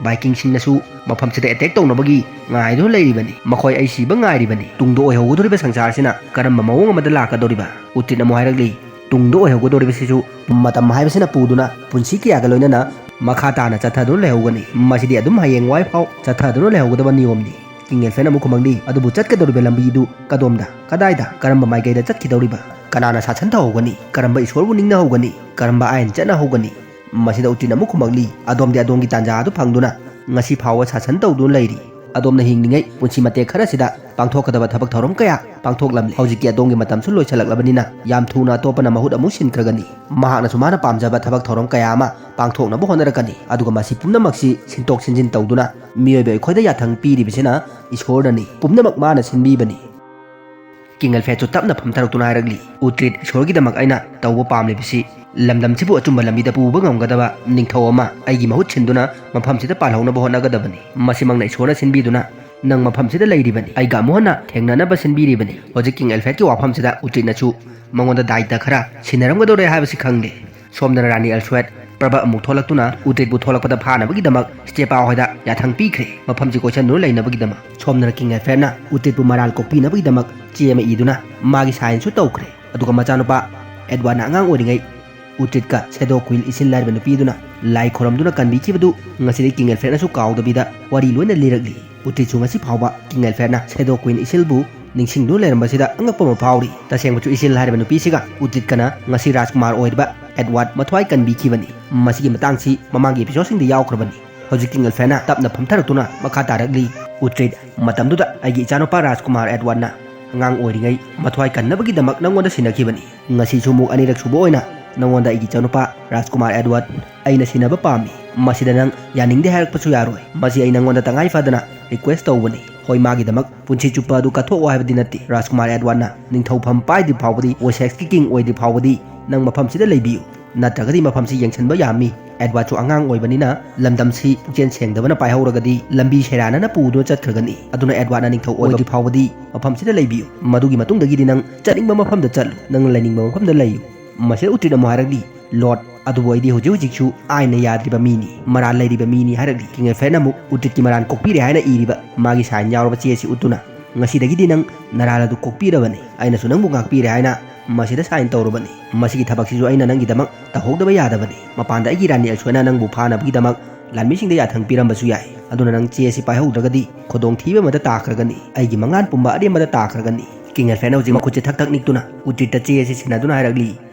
ꯚꯥꯏꯀꯤꯡꯁꯤꯡꯅꯁꯨ ꯃꯐꯝꯁꯤꯗ ꯑꯦꯇꯦꯛ ꯇꯧꯅꯕꯒꯤ ꯉꯥꯏꯗꯨꯅ ꯂꯩꯔꯤꯕꯅꯤ꯫ ꯃꯈꯣꯏ ꯑꯩ ꯁꯤꯕ ꯉꯥꯏꯔꯤꯕꯅꯤ꯫ ꯇꯨꯡꯗ ꯑꯣꯏꯍꯧꯒꯗꯧꯔꯤꯕ ꯁꯪꯁꯥꯔꯁꯤꯅ ꯀꯔꯝꯕ ꯃꯑꯣꯡ ꯑꯃꯗ ꯂꯥꯛꯀꯗꯧꯔꯤꯕ? ꯎꯇ꯭ꯔꯤꯠꯅ ꯑꯃꯨꯛ ꯍꯥꯏꯔꯛꯂꯤ, "ꯇꯨꯡꯗ ꯑꯣꯏꯍꯧꯒꯗꯧꯔꯤꯕꯁꯤꯁꯨ ꯃꯇꯝ ꯍꯥꯏꯕꯁꯤꯅ ꯄꯨꯗꯨꯅ ꯄꯨꯟꯁꯤ ꯀꯌꯥꯒ ꯂꯣꯏꯅꯅ ꯃꯈꯥ ꯇꯥꯅ ꯆꯠꯊꯗꯨꯅ ꯂꯩꯍꯧꯒꯅꯤ꯫ ꯃꯁꯤꯗꯤ ꯑꯗꯨꯝ ꯍꯌꯦꯡꯋꯥꯏ ꯐꯥꯎ ꯆꯠꯊꯗꯨꯅ ꯂꯩꯍꯧꯒꯗꯕ ꯅꯤꯌꯣꯝꯅꯤ"꯫ ꯀꯤꯡ ꯑꯦꯜꯐ꯭ꯔꯦꯗꯅ ꯑꯃꯨꯛ ꯈꯨꯝꯃꯛꯂꯤ, "ꯑꯗꯨꯕꯨ ꯆꯠꯀꯗꯧꯔꯤꯕ ꯂꯝꯕꯤꯗꯨ ꯀꯗꯣꯝꯗ, ꯀꯗꯥꯏꯗ, ꯀꯔꯝꯕ ꯃꯥꯏꯀꯩꯗ ꯆꯠꯈꯤꯗꯧꯔꯤꯕ? ꯀꯅꯥꯅ ꯁꯥꯁꯟ ꯇꯧꯍꯧꯒꯅꯤ? ꯀꯔꯝꯕ ꯏꯁꯣꯔꯕꯨ ꯅꯤꯡꯅꯍꯧꯒꯅꯤ? ꯀꯔꯝꯕ ꯑꯥꯏꯟ ꯆꯠꯅꯍꯧꯒꯅꯤ?" ꯃꯁꯤꯗ ꯎꯇ꯭ꯔꯤꯠꯅ ꯑꯃꯨꯛ ꯈꯨꯝꯃꯛꯂꯤ, "ꯑꯗꯣꯝꯗꯤ ꯑꯗꯣꯝꯒꯤ ꯇꯥꯟꯖꯥ ꯑꯗꯨ ꯐꯪꯗꯨꯅ ꯉꯁꯤ ꯐꯥꯎꯕ ꯁꯥꯁꯟ ꯇꯧꯗꯨꯅ ꯂꯩꯔꯤ꯫ ꯑꯗꯣꯝꯅ ꯍꯤꯡꯂꯤꯉꯩ ꯄꯨꯟꯁꯤ ꯃꯇꯦꯛ ꯈꯔꯁꯤꯗ ꯄꯥꯡꯊꯣꯛꯀꯗꯕ ꯊꯕꯛ ꯊꯧꯔꯝ ꯀꯌꯥ ꯄꯥꯡꯊꯣꯛꯂꯝꯂꯦ꯫ ꯍꯧꯖꯤꯛꯇꯤ ꯑꯗꯣꯝꯒꯤ ꯃꯇꯝꯁꯨ ꯂꯣꯏꯁꯤꯜꯂꯛꯂꯕꯅꯤꯅ ꯌꯥꯝ ꯊꯨꯅ ꯑꯇꯣꯞꯄꯅ ꯃꯍꯨꯠ ꯑꯃꯨꯛ ꯁꯤꯟꯈ꯭ꯔꯒꯅꯤ꯫ ꯃꯍꯥꯛꯅꯁꯨ ꯃꯥꯅ ꯄꯥꯝꯖꯕ ꯊꯕꯛ ꯊꯧꯔꯝ ꯀꯌꯥ ꯑꯃ ꯄꯥꯡꯊꯣꯛꯅꯕ ꯍꯣꯠꯅꯔꯛꯀꯅꯤ꯫ ꯑꯗꯨꯒ ꯃꯁꯤ ꯄꯨꯝꯅꯃꯛꯁꯤ ꯁꯤꯟꯇꯣꯛ ꯁꯤꯟꯖꯤꯟ ꯇꯧꯗꯨꯅ ꯃꯤꯑꯣꯏꯕ ꯑꯩꯈꯣꯏꯗ ꯌꯥꯊꯪ ꯄꯤꯔꯤꯕꯁꯤꯅ ꯏꯁꯣꯔꯅꯅꯤ꯫ ꯄꯨꯝꯅꯃꯛ ꯃꯥꯅ ꯁꯤꯟꯕꯤꯕꯅꯤ"꯫ ꯀꯤꯡ ꯑꯦꯜꯐ꯭ꯔꯦꯗꯁꯨ ꯇꯞꯅ ꯐꯝꯊꯔꯛꯇꯨꯅ ꯍꯥꯏꯔꯛꯂꯤ, "ꯎꯇ꯭ꯔꯤꯠ, ꯏꯁꯣꯔꯒꯤꯗꯃꯛ ꯑꯩꯅ ꯇꯧꯕ ꯄꯥꯝꯂꯤꯕꯁꯤ ꯂꯝꯗꯝꯁꯤꯕꯨ ꯑꯆꯨꯝꯕ ꯂꯝꯕꯤꯗ ꯄꯨꯕ ꯉꯝꯒꯗꯕ ꯅꯤꯡꯊꯧ ꯑꯃ ꯑꯩꯒꯤ ꯃꯍꯨꯠ ꯁꯤꯟꯗꯨꯅ ꯃꯐꯝꯁꯤꯗ ꯄꯥꯜꯍꯧꯅꯕ ꯍꯣꯠꯅꯒꯗꯕꯅꯤ꯫ ꯃꯁꯤꯃꯛꯅ ꯏꯁꯣꯔꯅ ꯁꯤꯟꯕꯤꯗꯨꯅ ꯅꯪ ꯃꯐꯝꯁꯤꯗ ꯂꯩꯔꯤꯕꯅꯤ꯫ ꯑꯩꯒ ꯑꯃꯨꯛ ꯍꯟꯅ ꯊꯦꯡꯅꯅꯕ ꯁꯤꯟꯕꯤꯔꯤꯕꯅꯤ꯫" ꯍꯧꯖꯤꯛ ꯀꯤꯡ ꯑꯦꯜꯐ꯭ꯔꯦꯗꯀꯤ ꯋꯥꯐꯝꯁꯤꯗ ꯎꯇ꯭ꯔꯤꯠꯅꯁꯨ ꯃꯉꯣꯟꯗ ꯗꯥꯏꯇ ꯈꯔ ꯁꯤꯟꯅꯔꯝꯒꯗꯧꯔꯦ ꯍꯥꯏꯕꯁꯤ ꯈꯪꯂꯦ꯫ ꯁꯣꯝꯗꯅ ꯔꯥꯅꯤ ꯑꯦꯜꯁ꯭ꯋꯦꯠ ꯄ꯭ꯔꯕ ꯑꯃꯨꯛ ꯊꯣꯛꯂꯛꯇꯨꯅ ꯎꯇ꯭ꯔꯤꯠꯄꯨ ꯊꯣꯛꯂꯛꯄꯗ ꯐꯥꯅꯕꯒꯤꯗꯃꯛ ꯁ꯭ꯇꯦꯄꯥ ꯍꯣꯏꯗ ꯌꯥꯊꯪ ꯄꯤꯈ꯭ꯔꯦ, ꯃꯐꯝꯁꯤ ꯀꯣꯏꯁꯟꯗꯨꯅ ꯂꯩꯅꯕꯒꯤꯗꯃꯛ꯫ ꯁꯣꯝꯗꯅ ꯀꯤꯡ ꯑꯦꯜꯐ꯭ꯔꯦꯗꯅ ꯎꯇ꯭ꯔꯤꯠꯄꯨ ꯃꯔꯥꯜ ꯀꯣꯛꯄꯤꯅꯕꯒꯤꯗꯃꯛ ꯆꯦ ꯑꯃ ꯏꯗꯨꯅ ꯃꯥꯒꯤ ꯁꯥꯏꯟꯁꯨ ꯇꯧꯈ꯭ꯔꯦ꯫ ꯑꯗꯨꯒ ꯃꯆꯥꯅꯨꯄꯥ ꯑꯦꯗꯋꯥꯔꯗꯅ ꯑꯉꯥꯡ ꯑꯣꯏꯔꯤꯉꯩ ꯎꯇ꯭ꯔꯤꯠꯀ ꯁꯦꯗꯣ ꯀ꯭ꯋꯤꯟ ꯏꯁꯤꯜ ꯍꯥꯏꯔꯤꯕ ꯅꯨꯄꯤꯗꯨꯅ ꯂꯥꯏ ꯈꯣꯏꯔꯝꯗꯨꯅ ꯀꯟꯕꯤꯈꯤꯕꯗꯨ ꯉꯁꯤꯗꯤ ꯀꯤꯡ ꯑꯦꯜꯐ꯭ꯔꯦꯗꯅꯁꯨ ꯀꯥꯎꯗꯕꯤꯗ ꯋꯥꯔꯤ ꯂꯣꯏꯅ ꯂꯤꯔꯛꯂꯤ꯫ ꯎꯇ꯭ꯔꯤꯠꯁꯨ ꯉꯁꯤ ꯐꯥꯎꯕ ꯀꯤꯡ ꯑꯦꯜꯐ꯭ꯔꯦꯗꯅ ꯁꯦꯗꯣ ꯀ꯭ꯋꯤꯟ ꯏꯁꯤꯜꯕꯨ ꯅꯤꯡꯁꯤꯡꯗꯨꯅ ꯂꯩꯔꯝꯕꯁꯤꯗ ꯑꯉꯛꯄ ꯑꯃ ꯐꯥꯎꯔꯤ꯫ ꯇꯁꯦꯡꯕꯁꯨ ꯏꯁꯤꯜ ꯍꯥꯏꯔꯤꯕ ꯅꯨꯄꯤꯁꯤꯒ ꯎꯇ꯭ꯔꯤꯠꯀꯅ ꯉꯁꯤ ꯔꯥꯖꯀꯨꯃꯥꯔ ꯑꯣꯏꯔꯤꯕ ꯑꯦꯗꯋꯥꯔꯗ ꯃꯊ꯭ꯋꯥꯏ ꯀꯟꯕꯤꯈꯤꯕꯅꯤ꯫ ꯃꯁꯤꯒꯤ ꯃꯇꯥꯡꯁꯤ ꯃꯃꯥꯡꯒꯤ ꯑꯦꯄꯤꯁꯣꯗꯁꯤꯡꯗ ꯌꯥꯎꯈ꯭ꯔꯕꯅꯤ꯫ ꯍꯧꯖꯤꯛ ꯀꯤꯡ ꯑꯦꯜꯐ꯭ꯔꯦꯗꯅ ꯇꯞꯅ ꯐꯝꯊꯔꯛꯇꯨꯅ ꯃꯈꯥ ꯇꯥꯔꯛꯂꯤ, "ꯎꯇ꯭ꯔꯤꯠ, ꯃꯇꯝꯗꯨꯗ ꯑꯩꯒꯤ ꯏꯆꯥꯅꯨꯄꯥ ꯔꯥꯖꯀꯨꯃꯥꯔ ꯑꯦꯗꯋꯥꯔꯗꯅ ꯑꯉꯥꯡ ꯑꯣꯏꯔꯤꯉꯩ ꯃꯊ꯭ꯋꯥꯏ ꯀꯟꯅꯕꯒꯤꯗꯃꯛ ꯅꯪꯉꯣꯟꯗ ꯁꯤꯟꯅꯈꯤꯕꯅꯤ꯫ ꯉꯁꯤꯁꯨ ꯑꯃꯨꯛ ꯑꯅꯤꯔꯛ ꯁꯨꯕ ꯑꯣꯏꯅ ꯅꯪꯉꯣꯟꯗ ꯑꯩꯒꯤ ꯏꯆꯥꯅꯨꯄꯥ ꯔꯥꯖꯀꯨꯃꯥꯔ ꯑꯦꯗꯋꯥꯔꯗ ꯑꯩꯅ ꯁꯤꯟꯅꯕ ꯄꯥꯝꯃꯤ꯫ ꯃꯁꯤꯗ ꯅꯪ ꯌꯥꯅꯤꯡꯗꯦ ꯍꯥꯏꯔꯛꯄꯁꯨ ꯌꯥꯔꯣꯏ꯫ ꯃꯁꯤ ꯑꯩ ꯅꯪꯉꯣꯟꯗ ꯇꯉꯥꯏ ꯐꯗꯅ ꯔꯤꯀ꯭ꯋꯦꯁ ꯇꯧꯕꯅꯤ꯫ ꯍꯣꯏ, ꯃꯥꯒꯤꯗꯃꯛ ꯄꯨꯟꯁꯤ ꯆꯨꯞꯄ ꯑꯗꯨ ꯀꯠꯊꯣꯛꯑꯣ ꯍꯥꯏꯕꯗꯤ ꯅꯠꯇꯦ꯫ ꯔꯥꯖꯀꯨꯃꯥꯔ ꯑꯦꯗꯋꯥꯔꯗꯅ ꯅꯤꯡꯊꯧꯐꯝ ꯄꯥꯏꯗ꯭ꯔꯤ ꯐꯥꯎꯕꯗꯤ, ꯋꯦꯁꯦꯛꯁꯀꯤ ꯀꯤꯡ ꯑꯣꯏꯗ꯭ꯔꯤ ꯐꯥꯎꯕꯗꯤ ꯅꯪ ꯃꯐꯝꯁꯤꯗ ꯂꯩꯕꯤꯌꯨ꯫ ꯅꯠꯇ꯭ꯔꯒꯗꯤ ꯃꯐꯝꯁꯤ ꯌꯦꯡꯁꯤꯟꯕ ꯌꯥꯝꯃꯤ꯫ ꯑꯦꯗꯋꯥꯔꯗꯁꯨ ꯑꯉꯥꯡ ꯑꯣꯏꯕꯅꯤꯅ ꯂꯝꯗꯝꯁꯤ ꯄꯨꯛꯆꯦꯜ ꯁꯦꯡꯗꯕꯅ ꯄꯥꯏꯍꯧꯔꯒꯗꯤ ꯂꯝꯕꯤ ꯁꯦꯔꯥꯟꯅꯅ ꯄꯨꯗꯨꯅ ꯆꯠꯈ꯭ꯔꯒꯅꯤ꯫ ꯑꯗꯨꯅ ꯑꯦꯗꯋꯥꯔꯗꯅ ꯅꯤꯡꯊꯧ ꯑꯣꯏꯗ꯭ꯔꯤ ꯐꯥꯎꯕꯗꯤ ꯃꯐꯝꯁꯤꯗ ꯂꯩꯕꯤꯌꯨ꯫ ꯃꯗꯨꯒꯤ ꯃꯇꯨꯡꯗꯒꯤꯗꯤ ꯅꯪ ꯆꯠꯅꯤꯡꯕ ꯃꯐꯝꯗ ꯆꯠꯂꯨ, ꯅꯪꯅ ꯂꯩꯅꯤꯡꯕ ꯃꯐꯝꯗ ꯂꯩꯌꯨ꯫" ꯃꯁꯤꯗ ꯎꯇ꯭ꯔꯤꯠꯅ ꯑꯃꯨꯛ ꯍꯥꯏꯔꯛꯂꯤ, "ꯂꯣꯔꯗ, ꯑꯗꯨꯕꯨ ꯑꯩꯗꯤ ꯍꯧꯖꯤꯛ ꯍꯧꯖꯤꯛꯁꯨ ꯑꯥꯏꯟꯅ ꯌꯥꯗ꯭ꯔꯤꯕ ꯃꯤꯅꯤ, ꯃꯔꯥꯜ ꯂꯩꯔꯤꯕ ꯃꯤꯅꯤ" ꯍꯥꯏꯔꯛꯂꯤ꯫ ꯀꯤꯡ ꯑꯦꯜꯐ꯭ꯔꯦꯗꯅ ꯑꯃꯨꯛ ꯎꯇ꯭ꯔꯤꯠꯀꯤ ꯃꯔꯥꯜ ꯀꯣꯛꯄꯤꯔꯦ ꯍꯥꯏꯅ ꯏꯔꯤꯕ ꯃꯥꯒꯤ ꯁꯥꯏꯟ ꯌꯥꯎꯔꯕ ꯆꯦ ꯑꯁꯤ ꯎꯠꯇꯨꯅ, "ꯉꯁꯤꯗꯒꯤꯗꯤ ꯅꯪ ꯅꯔꯥꯜ ꯑꯗꯨ ꯀꯣꯛꯄꯤꯔꯕꯅꯤ꯫ ꯑꯩꯅꯁꯨ ꯅꯪꯕꯨ ꯉꯥꯛꯄꯤꯔꯦ ꯍꯥꯏꯅ ꯃꯁꯤꯗ ꯁꯥꯏꯟ ꯇꯧꯔꯕꯅꯤ꯫ ꯃꯁꯤꯒꯤ ꯊꯕꯛꯁꯤꯁꯨ ꯑꯩꯅ ꯅꯪꯒꯤꯗꯃꯛ ꯇꯧꯍꯧꯗꯕ ꯌꯥꯗꯕꯅꯤ꯫ ꯃꯄꯥꯟꯗ ꯑꯩꯒꯤ ꯔꯥꯅꯤ ꯑꯦꯜꯁ꯭ꯋꯦꯠꯅ ꯅꯪꯕꯨ ꯐꯥꯅꯕꯒꯤꯗꯃꯛ ꯂꯥꯟꯃꯤꯁꯤꯡꯗ ꯌꯥꯊꯪ ꯄꯤꯔꯝꯕꯁꯨ ꯌꯥꯏ꯫ ꯑꯗꯨꯅ ꯅꯪ ꯆꯦ ꯑꯁꯤ ꯄꯥꯏꯍꯧꯗ꯭ꯔꯒꯗꯤ ꯈꯨꯗꯣꯡꯊꯤꯕ ꯑꯃꯗ ꯇꯥꯈ꯭ꯔꯒꯅꯤ꯫ ꯑꯩꯒꯤ ꯃꯪꯂꯥꯟ ꯄꯨꯝꯕ ꯑꯔꯦꯝꯕꯗ ꯇꯥꯈ꯭ꯔꯒꯅꯤ꯫" ꯀꯤꯡ ꯑꯦꯜꯐ꯭ꯔꯦꯗꯅ ꯍꯧꯖꯤꯛ ꯃꯈꯨꯠꯁꯦ ꯊꯛ ꯊꯛ ꯅꯤꯛꯇꯨꯅ ꯎꯇ꯭ꯔꯤꯠꯇ ꯆꯦ ꯑꯁꯤ ꯁꯤꯟꯅꯗꯨꯅ ꯍꯥꯏꯔꯛꯂꯤ,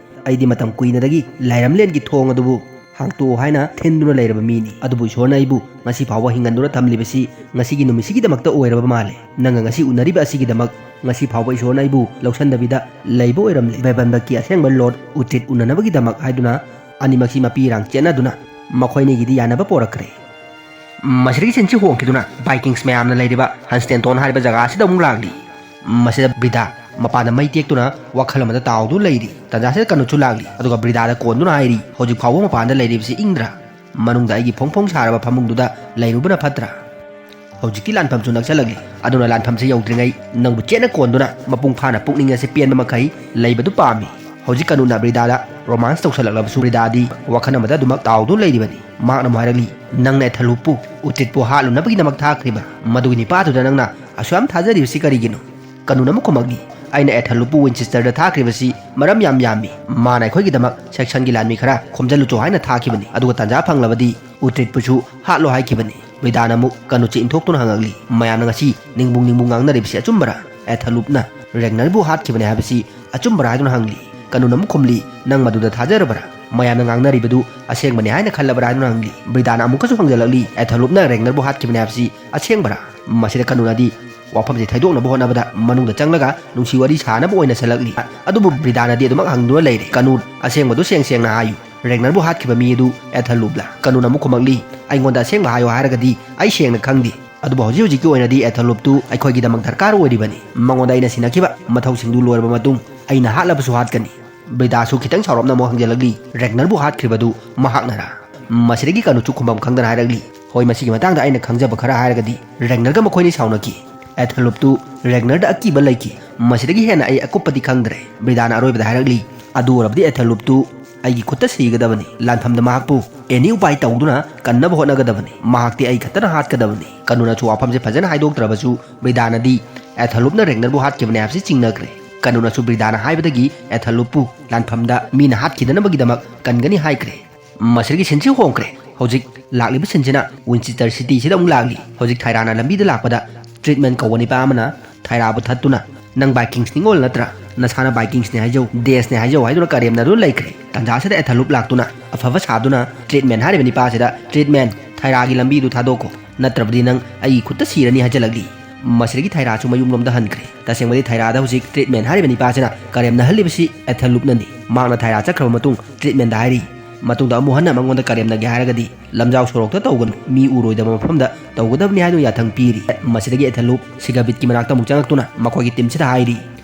"ꯑꯩꯗꯤ ꯃꯇꯝ ꯀꯨꯏꯅꯗꯒꯤ ꯂꯥꯏꯔꯝꯂꯦꯟꯒꯤ ꯊꯣꯡ ꯑꯗꯨꯕꯨ ꯍꯥꯡꯇꯣꯛꯑꯣ ꯍꯥꯏꯅ ꯊꯤꯟꯗꯨꯅ ꯂꯩꯔꯕ ꯃꯤꯅꯤ꯫ ꯑꯗꯨꯕꯨ ꯏꯁꯣꯔꯅ ꯑꯩꯕꯨ ꯉꯁꯤ ꯐꯥꯎꯕ ꯍꯤꯡꯍꯟꯗꯨꯅ ꯊꯝꯂꯤꯕꯁꯤ ꯉꯁꯤꯒꯤ ꯅꯨꯃꯤꯠꯁꯤꯒꯤꯗꯃꯛꯇ ꯑꯣꯏꯔꯕ ꯃꯥꯜꯂꯦ꯫ ꯅꯪꯒ ꯉꯁꯤ ꯎꯅꯔꯤꯕ ꯑꯁꯤꯒꯤꯗꯃꯛ ꯉꯁꯤ ꯐꯥꯎꯕ ꯏꯁꯣꯔꯅ ꯑꯩꯕꯨ ꯂꯧꯁꯟꯗꯕꯤꯗ ꯂꯩꯕ ꯑꯣꯏꯔꯝꯂꯦ꯫" ꯕꯦꯕꯟꯕꯛꯀꯤ ꯑꯁꯦꯡꯕ ꯂꯣꯔꯗ ꯎꯇ꯭ꯔꯤꯠ ꯎꯅꯅꯕꯒꯤꯗꯃꯛ ꯍꯥꯏꯗꯨꯅ ꯑꯅꯤꯃꯛꯁꯤ ꯃꯄꯤ ꯏꯔꯥꯡ ꯆꯦꯠꯅꯗꯨꯅ ꯃꯈꯣꯏꯅꯤꯒꯤꯗꯤ ꯌꯥꯅꯕ ꯄꯣꯔꯛꯈ꯭ꯔꯦ꯫ ꯃꯁꯤꯗꯒꯤ ꯁꯤꯟꯁꯤ ꯍꯣꯡꯈꯤꯗꯨꯅ ꯚꯥꯏꯀꯤꯡꯁ ꯃꯌꯥꯝꯅ ꯂꯩꯔꯤꯕ ꯍꯟꯁꯇꯦꯟꯇꯣꯟ ꯍꯥꯏꯔꯤꯕ ꯖꯒꯥ ꯑꯁꯤꯗ ꯑꯃꯨꯛ ꯂꯥꯛꯂꯤ꯫ ꯃꯁꯤꯗ ꯕ꯭ꯔꯤꯗꯥ, ꯃꯄꯥꯟꯗ ꯃꯩ ꯇꯦꯛꯇꯨꯅ ꯋꯥꯈꯜ ꯑꯃꯗ ꯇꯥꯎꯗꯨꯅ ꯂꯩꯔꯤ꯫ ꯇꯥꯟꯖꯥꯁꯤꯗ ꯀꯅꯨꯠꯁꯨ ꯂꯥꯛꯂꯤ, ꯑꯗꯨꯒ ꯕ꯭ꯔꯤꯗꯥꯗ ꯀꯣꯟꯗꯨꯅ ꯍꯥꯏꯔꯤ, "ꯍꯧꯖꯤꯛ ꯐꯥꯎꯕ ꯃꯄꯥꯟꯗ ꯂꯩꯔꯤꯕꯁꯤ ꯏꯪꯗ꯭ꯔꯥ? ꯃꯅꯨꯡꯗ ꯑꯩꯒꯤ ꯐꯣꯡ ꯐꯣꯡ ꯁꯥꯔꯕ ꯐꯃꯨꯡꯗꯨꯗ ꯂꯩꯔꯨꯕꯅ ꯐꯠꯇ꯭ꯔꯥ? ꯍꯧꯖꯤꯛꯇꯤ ꯂꯥꯟꯐꯝꯁꯨ ꯅꯛꯁꯜꯂꯛꯂꯤ, ꯑꯗꯨꯅ ꯂꯥꯟꯐꯝꯁꯤ ꯌꯧꯗ꯭ꯔꯤꯉꯩ ꯅꯪꯕꯨ ꯆꯦꯠꯅ ꯀꯣꯟꯗꯨꯅ ꯃꯄꯨꯡ ꯐꯥꯅ ꯄꯨꯛꯅꯤꯡ ꯑꯁꯦ ꯄꯦꯟꯕ ꯃꯈꯩ ꯂꯩꯕꯗꯨ ꯄꯥꯝꯃꯤ"꯫ ꯍꯧꯖꯤꯛ ꯀꯅꯨꯅ ꯕ꯭ꯔꯤꯗꯥꯗ ꯔꯣꯃꯥꯟꯁ ꯇꯧꯁꯜꯂꯛꯂꯕꯁꯨ ꯕ꯭ꯔꯤꯗꯥꯗꯤ ꯋꯥꯈꯜ ꯑꯃꯗ ꯑꯗꯨꯃꯛ ꯇꯥꯎꯗꯨꯅ ꯂꯩꯔꯤꯕꯅꯤ꯫ ꯃꯍꯥꯛꯅ ꯑꯃꯨꯛ ꯍꯥꯏꯔꯛꯂꯤ, "ꯅꯪꯅ ꯑꯦꯊꯂꯨꯞꯄꯨ ꯎꯇ꯭ꯔꯤꯠꯄꯨ ꯍꯥꯠꯂꯨꯅꯕꯒꯤꯗꯃꯛ ꯊꯥꯈ꯭ꯔꯤꯕ ꯃꯗꯨꯒꯤ ꯅꯤꯄꯥꯗꯨꯗ ꯅꯪꯅ ꯑꯁꯨꯛ ꯌꯥꯝ ꯊꯥꯖꯔꯤꯕꯁꯤ ꯀꯔꯤꯒꯤꯅꯣ?" ꯀꯅꯨꯅ ꯑꯃꯨꯛ ꯈꯨꯝꯃꯛꯂꯤ, "ꯑꯩꯅ ꯑꯦꯊꯂꯨꯞꯄꯨ ꯋꯤꯟꯆꯦꯁꯇꯔꯗ ꯊꯥꯈ꯭ꯔꯤꯕꯁꯤ ꯃꯔꯝ ꯌꯥꯝ ꯌꯥꯝꯃꯤ꯫ ꯃꯥꯅ ꯑꯩꯈꯣꯏꯒꯤꯗꯃꯛ ꯁꯦꯛꯁꯟꯒꯤ ꯂꯥꯟꯃꯤ ꯈꯔ ꯈꯣꯝꯖꯤꯜꯂꯨꯆꯣ ꯍꯥꯏꯅ ꯊꯥꯈꯤꯕꯅꯤ, ꯑꯗꯨꯒ ꯇꯥꯟꯖꯥ ꯐꯪꯂꯕꯗꯤ ꯎꯇ꯭ꯔꯤꯠꯄꯨꯁꯨ ꯍꯥꯠꯂꯣ ꯍꯥꯏꯈꯤꯕꯅꯤ"꯫ ꯕ꯭ꯔꯤꯗꯥꯅ ꯑꯃꯨꯛ ꯀꯅꯨ ꯆꯦ ꯏꯟꯊꯣꯛꯇꯨꯅ ꯍꯪꯉꯛꯂꯤ, "ꯃꯌꯥꯝꯅ ꯉꯁꯤ ꯅꯤꯡꯕꯨꯡ ꯅꯤꯡꯕꯨꯡ ꯉꯥꯡꯅꯔꯤꯕꯁꯤ ꯑꯆꯨꯝꯕꯔꯥ? ꯑꯦꯊꯂꯨꯞꯅ ꯔꯦꯒꯅꯔꯕꯨ ꯍꯥꯠꯈꯤꯕꯅꯤ ꯍꯥꯏꯕꯁꯤ ꯑꯆꯨꯝꯕꯔꯥ?" ꯍꯥꯏꯗꯨꯅ ꯍꯪꯂꯤ꯫ ꯀꯅꯨꯅ ꯑꯃꯨꯛ ꯈꯨꯝꯂꯤ, "ꯅꯪ ꯃꯗꯨꯗ ꯊꯥꯖꯔꯕꯔꯥ? ꯃꯌꯥꯝꯅ ꯉꯥꯡꯅꯔꯤꯕꯗꯨ ꯑꯁꯦꯡꯕꯅꯤ ꯍꯥꯏꯅ ꯈꯜꯂꯕꯔꯥ?" ꯍꯥꯏꯗꯨꯅ ꯍꯪꯂꯤ꯫ ꯕ꯭ꯔꯤꯗꯥꯅ ꯑꯃꯨꯛꯀꯁꯨ ꯍꯪꯖꯜꯂꯛꯂꯤ, "ꯑꯦꯊꯂꯨꯞꯅ ꯔꯦꯒꯅꯔꯕꯨ ꯍꯥꯠꯈꯤꯕꯅꯤ ꯍꯥꯏꯕꯁꯤ ꯑꯁꯦꯡꯕꯔꯥ?" ꯃꯁꯤꯗ ꯀꯅꯨꯅꯗꯤ ꯋꯥꯐꯝꯁꯤ ꯊꯩꯗꯣꯛꯅꯕ ꯍꯣꯠꯅꯕꯗ ꯃꯅꯨꯡꯗ ꯆꯪꯂꯒ ꯅꯨꯡꯁꯤ ꯋꯥꯔꯤ ꯁꯥꯅꯕ ꯑꯣꯏꯅ ꯁꯜꯂꯛꯂꯤ꯫ ꯑꯗꯨꯕꯨ ꯕ꯭ꯔꯤꯗꯥꯅꯗꯤ ꯑꯗꯨꯃꯛ ꯍꯪꯗꯨꯅ ꯂꯩꯔꯦ, "ꯀꯅꯨ, ꯑꯁꯦꯡꯕꯗꯨ ꯁꯦꯡ ꯁꯦꯡꯅ ꯍꯥꯏꯌꯨ꯫ ꯔꯦꯒꯅꯔꯕꯨ ꯍꯥꯠꯈꯤꯕ ꯃꯤ ꯑꯗꯨ ꯑꯦꯊꯂꯨꯞꯂ?" ꯀꯅꯨꯅ ꯑꯃꯨꯛ ꯈꯨꯝꯃꯛꯂꯤ, "ꯑꯩꯉꯣꯟꯗ ꯑꯁꯦꯡꯕ ꯍꯥꯏꯌꯨ ꯍꯥꯏꯔꯒꯗꯤ ꯑꯩ ꯁꯦꯡꯅ ꯈꯪꯗꯦ꯫ ꯑꯗꯨꯕꯨ ꯍꯧꯖꯤꯛ ꯍꯧꯖꯤꯛꯀꯤ ꯑꯣꯏꯅꯗꯤ ꯑꯦꯊꯂꯨꯞꯇꯨ ꯑꯩꯈꯣꯏꯒꯤꯗꯃꯛ ꯗꯔꯀꯥꯔ ꯑꯣꯏꯔꯤꯕꯅꯤ꯫ ꯃꯉꯣꯟꯗ ꯑꯩꯅ ꯁꯤꯟꯅꯈꯤꯕ ꯃꯊꯧꯁꯤꯡꯗꯨ ꯂꯣꯏꯔꯕ ꯃꯇꯨꯡ ꯑꯩꯅ ꯍꯥꯠꯂꯕꯁꯨ ꯍꯥꯠꯀꯅꯤ"꯫ ꯕ꯭ꯔꯤꯗꯥꯁꯨ ꯈꯤꯇꯪ ꯁꯥꯎꯔꯞꯅ ꯑꯃꯨꯛ ꯍꯪꯖꯜꯂꯛꯂꯤ, "ꯔꯦꯒꯅꯔꯕꯨ ꯍꯥꯠꯈ꯭ꯔꯤꯕꯗꯨ ꯃꯍꯥꯛꯅꯔꯥ?" ꯃꯁꯤꯗꯒꯤ ꯀꯅꯨꯁꯨ ꯈꯨꯝꯐꯝ ꯈꯪꯗꯅ ꯍꯥꯏꯔꯛꯂꯤ, "ꯍꯣꯏ, ꯃꯁꯤꯒꯤ ꯃꯇꯥꯡꯗ ꯑꯩꯅ ꯈꯪꯖꯕ ꯈꯔ ꯍꯥꯏꯔꯒꯗꯤ ꯔꯦꯒꯅꯔꯒ ꯃꯈꯣꯏꯅꯤ ꯁꯥꯎꯅꯈꯤ꯫ ꯑꯦꯊꯂꯨꯞꯇꯨ ꯔꯦꯒꯅꯔꯗ ꯑꯀꯤꯕ ꯂꯩꯈꯤ꯫ ꯃꯁꯤꯗꯒꯤ ꯍꯦꯟꯅ ꯑꯩ ꯑꯀꯨꯞꯄꯗꯤ ꯈꯪꯗ꯭ꯔꯦ"꯫ ꯕ꯭ꯔꯤꯗꯥꯅ ꯑꯔꯣꯏꯕꯗ ꯍꯥꯏꯔꯛꯂꯤ, "ꯑꯗꯨ ꯑꯣꯏꯔꯕꯗꯤ ꯑꯦꯊꯂꯨꯞꯇꯨ ꯑꯩꯒꯤ ꯈꯨꯠꯇ ꯁꯤꯒꯗꯕꯅꯤ꯫ ꯂꯥꯟꯐꯝꯗ ꯃꯍꯥꯛꯄꯨ ꯑꯦꯅꯤ ꯎꯄꯥꯏ ꯇꯧꯗꯨꯅ ꯀꯟꯅꯕ ꯍꯣꯠꯅꯒꯗꯕꯅꯤ꯫ ꯃꯍꯥꯛꯇꯤ ꯑꯩ ꯈꯛꯇꯅ ꯍꯥꯠꯀꯗꯕꯅꯤ"꯫ ꯀꯅꯨꯅꯁꯨ ꯋꯥꯐꯝꯁꯦ ꯐꯖꯅ ꯍꯥꯏꯗꯣꯛꯇ꯭ꯔꯕꯁꯨ ꯕ꯭ꯔꯤꯗꯥꯅꯗꯤ ꯑꯦꯊꯂꯨꯞꯅ ꯔꯦꯒꯅꯔꯕꯨ ꯍꯥꯠꯈꯤꯕꯅꯦ ꯍꯥꯏꯕꯁꯤ ꯆꯤꯡꯅꯈ꯭ꯔꯦ꯫ ꯀꯅꯨꯅꯁꯨ ꯕ꯭ꯔꯤꯗꯥꯅ ꯍꯥꯏꯕꯗꯒꯤ ꯑꯦꯊꯂꯨꯞꯄꯨ ꯂꯥꯟꯐꯝꯗ ꯃꯤꯅ ꯍꯥꯠꯈꯤꯗꯅꯕꯒꯤꯗꯃꯛ ꯀꯟꯒꯅꯤ ꯍꯥꯏꯈ꯭ꯔꯦ꯫ ꯃꯁꯤꯗꯒꯤ ꯁꯤꯟꯁꯤ ꯍꯣꯡꯈ꯭ꯔꯦ꯫ ꯍꯧꯖꯤꯛ ꯂꯥꯛꯂꯤꯕ ꯁꯤꯟꯁꯤꯅ ꯋꯤꯟꯆꯦꯁꯇꯔ ꯁꯤꯇꯤꯁꯤꯗ ꯑꯃꯨꯛ ꯂꯥꯛꯂꯤ꯫ ꯍꯧꯖꯤꯛ ꯊꯥꯏꯔꯥꯅ ꯂꯝꯕꯤꯗ ꯂꯥꯛꯄꯗ ꯇ꯭ꯔꯤꯠꯃꯦꯟ ꯀꯧꯕ ꯅꯤꯄꯥ ꯑꯃꯅ ꯊꯥꯏꯔꯥꯕꯨ ꯊꯠꯇꯨꯅ, "ꯅꯪ ꯕꯥꯏꯀꯤꯡꯁ ꯅꯤꯉꯣꯜ ꯅꯠꯇ꯭ꯔꯥ? ꯅꯁꯥꯅ ꯕꯥꯏꯀꯤꯡꯁꯅꯦ ꯍꯥꯏꯖꯧ, ꯗꯦꯁꯅꯦ ꯍꯥꯏꯖꯧ" ꯍꯥꯏꯗꯨꯅ ꯀꯔꯦꯝꯅꯗꯨꯅ ꯂꯩꯈ꯭ꯔꯦ꯫ ꯇꯥꯟꯖꯥꯁꯤꯗ ꯑꯦꯊꯂꯨꯞ ꯂꯥꯛꯇꯨꯅ ꯑꯐꯕ ꯁꯥꯗꯨꯅ ꯇ꯭ꯔꯤꯠꯃꯦꯟ ꯍꯥꯏꯔꯤꯕ ꯅꯤꯄꯥꯁꯤꯗ, "ꯇ꯭ꯔꯤꯠꯃꯦꯟ, ꯊꯥꯏꯔꯥꯒꯤ ꯂꯝꯕꯤꯗꯨ ꯊꯥꯗꯣꯛꯈꯣ, ꯅꯠꯇ꯭ꯔꯕꯗꯤ ꯅꯪ ꯑꯩꯒꯤ ꯈꯨꯠꯇ ꯁꯤꯔꯅꯤ" ꯍꯥꯏꯖꯜꯂꯛꯂꯤ꯫ ꯃꯁꯤꯗꯒꯤ ꯊꯥꯏꯔꯥꯁꯨ ꯃꯌꯨꯝꯂꯣꯝꯗ ꯍꯟꯈ꯭ꯔꯦ꯫ ꯇꯁꯦꯡꯕꯗꯤ ꯊꯥꯏꯔꯥꯗ ꯍꯧꯖꯤꯛ ꯇ꯭ꯔꯤꯠꯃꯦꯟ ꯍꯥꯏꯔꯤꯕ ꯅꯤꯄꯥꯁꯤꯅ ꯀꯔꯦꯝꯅꯍꯜꯂꯤꯕꯁꯤ ꯑꯦꯊꯂꯨꯞꯅꯅꯤ꯫ ꯃꯍꯥꯛꯅ ꯊꯥꯏꯔꯥ ꯆꯠꯈ꯭ꯔꯕ ꯃꯇꯨꯡ ꯇ꯭ꯔꯤꯠꯃꯦꯟꯗ ꯍꯥꯏꯔꯤ, "ꯃꯇꯨꯡꯗ ꯑꯃꯨꯛ ꯍꯟꯅ ꯃꯉꯣꯟꯗ ꯀꯔꯦꯝꯅꯒꯦ ꯍꯥꯏꯔꯒꯗꯤ ꯂꯝꯖꯥꯎ ꯁꯣꯔꯣꯛꯇ ꯇꯧꯒꯅꯨ, ꯃꯤ ꯎꯔꯣꯏꯗꯕ ꯃꯐꯝꯗ ꯇꯧꯒꯗꯕꯅꯤ" ꯍꯥꯏꯗꯨꯅ ꯌꯥꯊꯪ ꯄꯤꯔꯤ꯫ ꯃꯁꯤꯗꯒꯤ ꯑꯦꯊꯂꯨꯞ ꯁꯤꯒꯥꯕꯤꯠꯀꯤ ꯃꯅꯥꯛꯇ ꯑꯃꯨꯛ ꯆꯪꯂꯛꯇꯨꯅ ꯃꯈꯣꯏꯒꯤ ꯇꯤꯝꯁꯤꯗ ꯍꯥꯏꯔꯤ,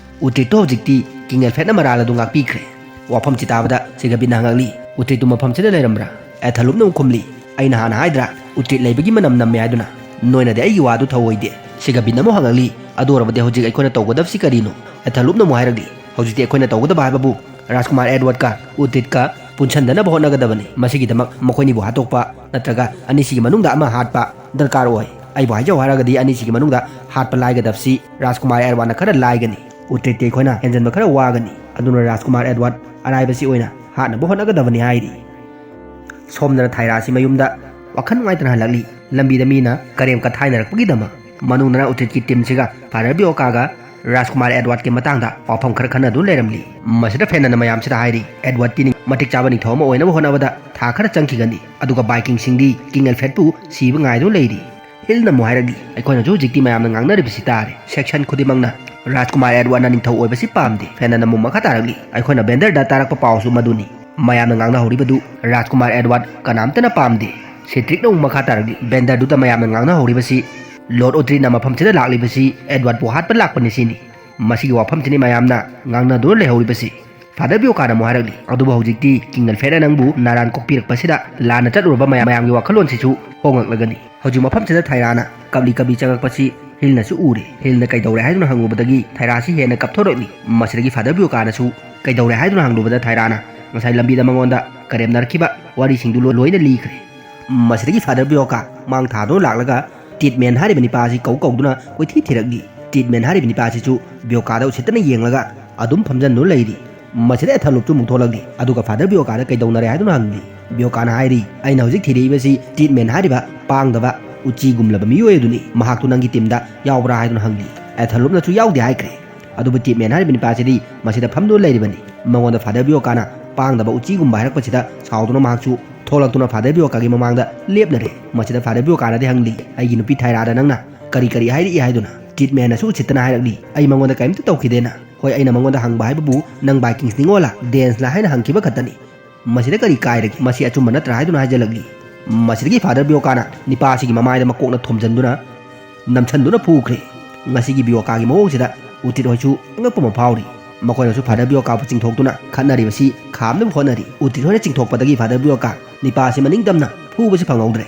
ꯎꯇ꯭ꯔꯤꯠꯇꯣ ꯍꯧꯖꯤꯛꯇꯤ ꯀꯤꯡ ꯑꯦꯜꯐ꯭ꯔꯦꯗꯅ ꯃꯔꯥꯜ ꯑꯗꯨ ꯉꯥꯛꯄꯤꯈ꯭ꯔꯦ꯫ ꯋꯥꯐꯝꯁꯤ ꯇꯥꯕꯗ ꯁꯤꯒꯕꯤꯠꯅ ꯍꯪꯉꯛꯂꯤ, "ꯎꯇ꯭ꯔꯤꯠꯇꯨ ꯃꯐꯝꯁꯤꯗ ꯂꯩꯔꯝꯕ꯭ꯔꯥ?" ꯑꯦꯊꯂꯨꯞꯅ ꯑꯃꯨꯛ ꯈꯨꯝꯂꯤ, "ꯑꯩꯅ ꯍꯥꯟꯅ ꯍꯥꯏꯗ꯭ꯔꯥ, ꯎꯇ꯭ꯔꯤꯠ ꯂꯩꯕꯒꯤ ꯃꯅꯝ ꯅꯝꯃꯦ ꯍꯥꯏꯗꯨꯅ꯫ ꯅꯣꯏꯅꯗꯤ ꯑꯩꯒꯤ ꯋꯥꯗꯨ ꯊꯧꯑꯣꯏꯗꯦ꯫" ꯁꯤꯒꯕꯤꯠꯅ ꯑꯃꯨꯛ ꯍꯪꯉꯛꯂꯤ, "ꯑꯗꯨ ꯑꯣꯏꯔꯕꯗꯤ ꯍꯧꯖꯤꯛ ꯑꯩꯈꯣꯏꯅ ꯇꯧꯒꯗꯕꯁꯤ ꯀꯔꯤꯅꯣ?" ꯑꯦꯊꯂꯨꯞꯅ ꯑꯃꯨꯛ ꯍꯥꯏꯔꯛꯂꯤ, "ꯍꯧꯖꯤꯛꯇꯤ ꯑꯩꯈꯣꯏꯅ ꯇꯧꯒꯗꯕ ꯍꯥꯏꯕꯕꯨ ꯔꯥꯖꯀꯨꯃꯥꯔ ꯑꯦꯗꯋꯥꯔꯗꯀ ꯎꯇ꯭ꯔꯤꯠꯀ ꯄꯨꯟꯁꯟꯗꯅꯕ ꯍꯣꯠꯅꯒꯗꯕꯅꯤ꯫ ꯃꯁꯤꯒꯤꯗꯃꯛ ꯃꯈꯣꯏꯅꯤꯕꯨ ꯍꯥꯠꯇꯣꯛꯄ ꯅꯠꯇ꯭ꯔꯒ ꯑꯅꯤꯁꯤꯒꯤ ꯃꯅꯨꯡꯗ ꯑꯃ ꯍꯥꯠꯄ ꯗꯔꯀꯥꯔ ꯑꯣꯏ꯫ ꯑꯩꯕꯨ ꯍꯥꯏꯖꯧ ꯍꯥꯏꯔꯒꯗꯤ ꯑꯅꯤꯁꯤꯒꯤ ꯃꯅꯨꯡꯗ ꯍꯥꯠꯄ ꯂꯥꯏꯒꯗꯕꯁꯤ ꯔꯥꯖꯀꯨꯃꯥꯔ ꯑꯦꯗꯋꯥꯔꯗꯅ ꯈꯔ ꯂꯥꯏꯒꯅꯤ꯫ ꯎꯇ꯭ꯔꯤꯠꯀꯤ ꯑꯩꯈꯣꯏꯅ ꯍꯦꯟꯖꯟꯕ ꯈꯔ ꯋꯥꯒꯅꯤ꯫ ꯑꯗꯨꯅ ꯔꯥꯖꯀꯨꯃꯥꯔ ꯑꯦꯗꯋꯥꯔꯗ ꯑꯔꯥꯏꯕꯁꯤ ꯑꯣꯏꯅ ꯍꯥꯠꯅꯕ ꯍꯣꯠꯅꯒꯗꯕꯅꯤ" ꯍꯥꯏꯔꯤ꯫ ꯁꯣꯝꯗꯅ ꯊꯥꯏꯔꯥꯁꯤ ꯃꯌꯨꯝꯗ ꯋꯥꯈꯜ ꯅꯨꯡꯉꯥꯏꯇꯅ ꯍꯜꯂꯛꯂꯤ꯫ ꯂꯝꯕꯤꯗ ꯃꯤꯅ ꯀꯔꯦꯝ ꯀꯊꯥꯏꯅꯔꯛꯄꯒꯤꯗꯃꯛ ꯃꯅꯨꯡꯗꯅ ꯎꯇ꯭ꯔꯤꯠꯀꯤ ꯇꯤꯝꯁꯤꯒ ꯐꯥꯗꯔ ꯕꯤꯌꯣꯀꯥꯒ ꯔꯥꯖꯀꯨꯃꯥꯔ ꯑꯦꯗꯋꯥꯔꯗꯀꯤ ꯃꯇꯥꯡꯗ ꯋꯥꯐꯝ ꯈꯔ ꯈꯟꯅꯗꯨꯅ ꯂꯩꯔꯝꯂꯤ꯫ ꯃꯁꯤꯗ ꯐꯦꯅꯟꯅ ꯃꯌꯥꯝꯁꯤꯗ ꯍꯥꯏꯔꯤ, "ꯑꯦꯗꯋꯥꯔꯗꯇꯤ ꯅꯤꯡ-, ꯃꯇꯤꯛ ꯆꯥꯕ ꯅꯤꯡꯊꯧ ꯑꯃ ꯑꯣꯏꯅꯕ ꯍꯣꯠꯅꯕꯗ ꯊꯥ ꯈꯔ ꯆꯪꯈꯤꯒꯅꯤ꯫ ꯑꯗꯨꯒ ꯕꯥꯏꯀꯤꯡꯁꯤꯡꯗꯤ ꯀꯤꯡ ꯑꯦꯜꯐ꯭ꯔꯦꯗꯄꯨ ꯁꯤꯕ ꯉꯥꯏꯗꯨꯅ ꯂꯩꯔꯤ꯫" ꯍꯤꯜꯅ ꯑꯃꯨꯛ ꯍꯥꯏꯔꯛꯂꯤ, "ꯑꯩꯈꯣꯏꯅꯁꯨ ꯍꯧꯖꯤꯛꯇꯤ ꯃꯌꯥꯝꯅ ꯉꯥꯡꯅꯔꯤꯕꯁꯤ ꯇꯥꯔꯦ꯫ ꯁꯦꯛꯁꯟ ꯈꯨꯗꯤꯡꯃꯛꯅ ꯔꯥꯖꯀꯨꯃꯥꯔ ꯑꯦꯗꯋꯥꯔꯗꯅ ꯅꯤꯡꯊꯧ ꯑꯣꯏꯕꯁꯤ ꯄꯥꯝꯗꯦ꯫" ꯐꯦꯅꯟꯅ ꯑꯃꯨꯛ ꯃꯈꯥ ꯇꯥꯔꯛꯂꯤ, "ꯑꯩꯈꯣꯏꯅ ꯕꯦꯟꯗꯔꯗ ꯇꯥꯔꯛꯄ ꯄꯥꯎꯁꯨ ꯃꯗꯨꯅꯤ꯫ ꯃꯌꯥꯝꯅ ꯉꯥꯡꯅꯍꯧꯔꯤꯕꯗꯨ ꯔꯥꯖꯀꯨꯃꯥꯔ ꯑꯦꯗꯋꯥꯔꯗ ꯀꯅꯥꯝꯇꯅ ꯄꯥꯝꯗꯦ꯫" ꯁꯤꯇ꯭ꯔꯤꯛꯅ ꯑꯃꯨꯛ ꯃꯈꯥ ꯇꯥꯔꯛꯂꯤ, "ꯕꯦꯟꯗꯔꯗꯨꯗ ꯃꯌꯥꯝꯅ ꯉꯥꯡꯅꯍꯧꯔꯤꯕꯁꯤ ꯂꯣꯔꯗ ꯎꯇ꯭ꯔꯤꯠꯅ ꯃꯐꯝꯁꯤꯗ ꯂꯥꯛꯂꯤꯕꯁꯤ ꯑꯦꯗꯋꯥꯔꯗꯄꯨ ꯍꯥꯠꯄ ꯂꯥꯛꯄꯅꯤ ꯁꯤꯅꯤ꯫ ꯃꯁꯤꯒꯤ ꯋꯥꯐꯝꯁꯤꯅꯤ ꯃꯌꯥꯝꯅ ꯉꯥꯡꯅꯗꯨꯅ ꯂꯩꯍꯧꯔꯤꯕꯁꯤ꯫" ꯐꯥꯗꯔ ꯕꯤꯌꯣꯀꯥꯅ ꯑꯃꯨꯛ ꯍꯥꯏꯔꯛꯂꯤ, "ꯑꯗꯨꯕꯨ ꯍꯧꯖꯤꯛꯇꯤ ꯀꯤꯡ ꯑꯦꯜꯐ꯭ꯔꯦꯗꯅ ꯅꯪꯕꯨ ꯅꯥꯔꯥꯟ ꯀꯣꯛꯄꯤꯔꯛꯄꯁꯤꯗ ꯂꯥꯟꯅ ꯆꯠꯂꯨꯔꯕ ꯃꯌꯥꯝ-, ꯃꯌꯥꯝꯒꯤ ꯋꯥꯈꯜꯂꯣꯟꯁꯤꯁꯨ ꯍꯣꯡꯂꯛꯂꯒꯅꯤ꯫" ꯍꯧꯖꯤꯛ ꯃꯐꯝꯁꯤꯗ ꯊꯥꯏꯔꯥꯅ ꯀꯞꯂꯤ ꯀꯞꯂꯤ ꯆꯪꯂꯛꯄꯁꯤ ꯍꯤꯜꯅꯁꯨ ꯎꯔꯦ꯫ ꯍꯤꯜꯅ "ꯀꯩꯗꯧꯔꯦ ꯍꯥꯏꯗꯨꯅ?" ꯍꯪꯂꯨꯕꯗꯒꯤ ꯊꯥꯏꯔꯥꯁꯤ ꯍꯦꯟꯅ ꯀꯞꯊꯣꯔꯛꯂꯤ꯫ ꯃꯁꯤꯗꯒꯤ ꯐꯥꯗꯔ ꯕꯤꯌꯣꯀꯥꯅꯁꯨ "ꯀꯩꯗꯧꯔꯦ ꯍꯥꯏꯗꯨꯅ?" ꯍꯪꯂꯨꯕꯗ ꯊꯥꯏꯔꯥꯅ ꯉꯁꯥꯏ ꯂꯝꯕꯤꯗ ꯃꯉꯣꯟꯗ ꯀꯔꯦꯝꯅꯔꯛꯈꯤꯕ ꯋꯥꯔꯤꯁꯤꯡꯗꯨ ꯂꯣ-, ꯂꯣꯏꯅ ꯂꯤꯈ꯭ꯔꯦ꯫ ꯃꯁꯤꯗꯒꯤ ꯐꯥꯗꯔ ꯕꯤꯌꯣꯀꯥ ꯃꯥꯡ ꯊꯥꯗꯨꯅ ꯂꯥꯛꯂꯒ ꯇꯤꯠꯃꯦꯟ ꯍꯥꯏꯔꯤꯕ ꯅꯤꯄꯥ ꯑꯁꯤ ꯀꯧ ꯀꯧꯗꯨꯅ ꯀꯣꯏꯊꯤ ꯊꯤꯔꯛꯂꯤ꯫ ꯇꯤꯠꯃꯦꯟ ꯍꯥꯏꯔꯤꯕ ꯅꯤꯄꯥ ꯑꯁꯤꯁꯨ ꯕꯤꯌꯣꯀꯥꯗ ꯎꯁꯤꯠꯇꯅ ꯌꯦꯡꯂꯒ ꯑꯗꯨꯝ ꯐꯝꯖꯟꯗꯨꯅ ꯂꯩꯔꯤ꯫ ꯃꯁꯤꯗ ꯑꯦꯊꯂꯨꯞꯁꯨ ꯑꯃꯨꯛ ꯊꯣꯛꯂꯛꯂꯤ꯫ ꯑꯗꯨꯒ ꯐꯥꯗꯔ ꯕꯤꯌꯣꯀꯥꯗ "ꯀꯩꯗꯧꯅꯔꯦ ꯍꯥꯏꯗꯨꯅ?" ꯍꯪꯂꯤ꯫ ꯕꯤꯌꯣꯀꯥꯅ ꯍꯥꯏꯔꯤ, "ꯑꯩꯅ ꯍꯧꯖꯤꯛ ꯊꯤꯔꯛꯏꯕꯁꯤ ꯇꯤꯠꯃꯦꯟ ꯍꯥꯏꯔꯤꯕ ꯄꯥꯡꯗꯕ ꯎꯆꯤꯒꯨꯝꯂꯕ ꯃꯤꯑꯣꯏ ꯑꯗꯨꯅꯤ꯫ ꯃꯍꯥꯛꯇꯨ ꯅꯪꯒꯤ ꯇꯤꯝꯗ ꯌꯥꯎꯕ꯭ꯔꯥ?" ꯍꯥꯏꯗꯨꯅ ꯍꯪꯂꯤ꯫ ꯑꯦꯊꯂꯨꯞꯅꯁꯨ "ꯌꯥꯎꯗꯦ" ꯍꯥꯏꯈ꯭ꯔꯦ꯫ ꯑꯗꯨꯕꯨ ꯇꯤꯠꯃꯦꯟ ꯍꯥꯏꯔꯤꯕ ꯅꯤꯄꯥꯁꯤꯗꯤ ꯃꯁꯤꯗ ꯐꯝꯗꯨꯅ ꯂꯩꯔꯤꯕꯅꯤ꯫ ꯃꯉꯣꯟꯗ ꯐꯥꯗꯔ ꯕꯤꯌꯣꯀꯥꯅ ꯄꯥꯡꯗꯕ ꯎꯆꯤꯒꯨꯝꯕ ꯍꯥꯏꯔꯛꯄꯁꯤꯗ ꯁꯥꯎꯗꯨꯅ ꯃꯍꯥꯛꯁꯨ ꯊꯣꯛꯂꯛꯇꯨꯅ ꯐꯥꯗꯔ ꯕꯤꯌꯣꯀꯥꯒꯤ ꯃꯃꯥꯡꯗ ꯂꯦꯞꯂꯔꯦ꯫ ꯃꯁꯤꯗ ꯐꯥꯗꯔ ꯕꯤꯌꯣꯀꯥꯅꯗꯤ ꯍꯪꯂꯤ, "ꯑꯩꯒꯤ ꯅꯨꯄꯤ ꯊꯥꯏꯔꯥꯗ ꯅꯪꯅ ꯀꯔꯤ ꯀꯔꯤ ꯍꯥꯏꯔꯛꯏ?" ꯍꯥꯏꯗꯨꯅ꯫ ꯇꯤꯠꯃꯦꯟꯅꯁꯨ ꯎꯁꯤꯠꯇꯅ ꯍꯥꯏꯔꯛꯂꯤ, "ꯑꯩ ꯃꯉꯣꯟꯗ ꯀꯔꯤꯝꯇ ꯇꯧꯈꯤꯗꯦꯅ꯫ ꯍꯣꯏ, ꯑꯩꯅ ꯃꯉꯣꯟꯗ ꯍꯪꯕ ꯍꯥꯏꯕꯕꯨ ꯅꯪ ꯕꯥꯏꯀꯤꯡꯁ ꯅꯤꯉꯣꯜꯂ, ꯗꯦꯟꯁꯂ ꯍꯥꯏꯅ ꯍꯪꯈꯤꯕ ꯈꯛꯇꯅꯤ꯫ ꯃꯁꯤꯗ ꯀꯔꯤ ꯀꯥꯏꯔꯒꯦ? ꯃꯁꯤ ꯑꯆꯨꯝꯕ ꯅꯠꯇ꯭ꯔꯥ?" ꯍꯥꯏꯗꯨꯅ ꯍꯥꯏꯖꯜꯂꯛꯂꯤ꯫ ꯃꯁꯤꯗꯒꯤ ꯐꯥꯗꯔ ꯕꯤꯌꯣꯀꯥꯅ ꯅꯤꯄꯥ ꯑꯁꯤꯒꯤ ꯃꯃꯥꯏꯗ ꯃꯀꯣꯛꯅ ꯊꯣꯝꯖꯤꯟꯗꯨꯅ ꯅꯝꯁꯤꯟꯗꯨꯅ ꯐꯨꯈ꯭ꯔꯦ꯫ ꯉꯁꯤꯒꯤ ꯕꯤꯌꯣꯀꯥꯒꯤ ꯃꯑꯣꯡꯁꯤꯗ ꯎꯇ꯭ꯔꯤꯠ ꯍꯣꯏꯁꯨ ꯑꯉꯛꯄ ꯑꯃ ꯐꯥꯎꯔꯤ꯫ ꯃꯈꯣꯏꯅꯁꯨ ꯐꯥꯗꯔ ꯕꯤꯌꯣꯀꯥꯕꯨ ꯆꯤꯡꯊꯣꯛꯇꯨꯅ ꯈꯠꯅꯔꯤꯕꯁꯤ ꯈꯥꯝꯅꯕ ꯍꯣꯠꯅꯔꯤ꯫ ꯎꯇ꯭ꯔꯤꯠ ꯍꯣꯏꯅ ꯆꯤꯡꯊꯣꯛꯄꯗꯒꯤ ꯐꯥꯗꯔ ꯕꯤꯌꯣꯀꯥ ꯅꯤꯄꯥ ꯑꯁꯤ ꯃꯅꯤꯡ ꯇꯝꯅ ꯐꯨꯕꯁꯤ ꯐꯪꯍꯧꯗ꯭ꯔꯦ꯫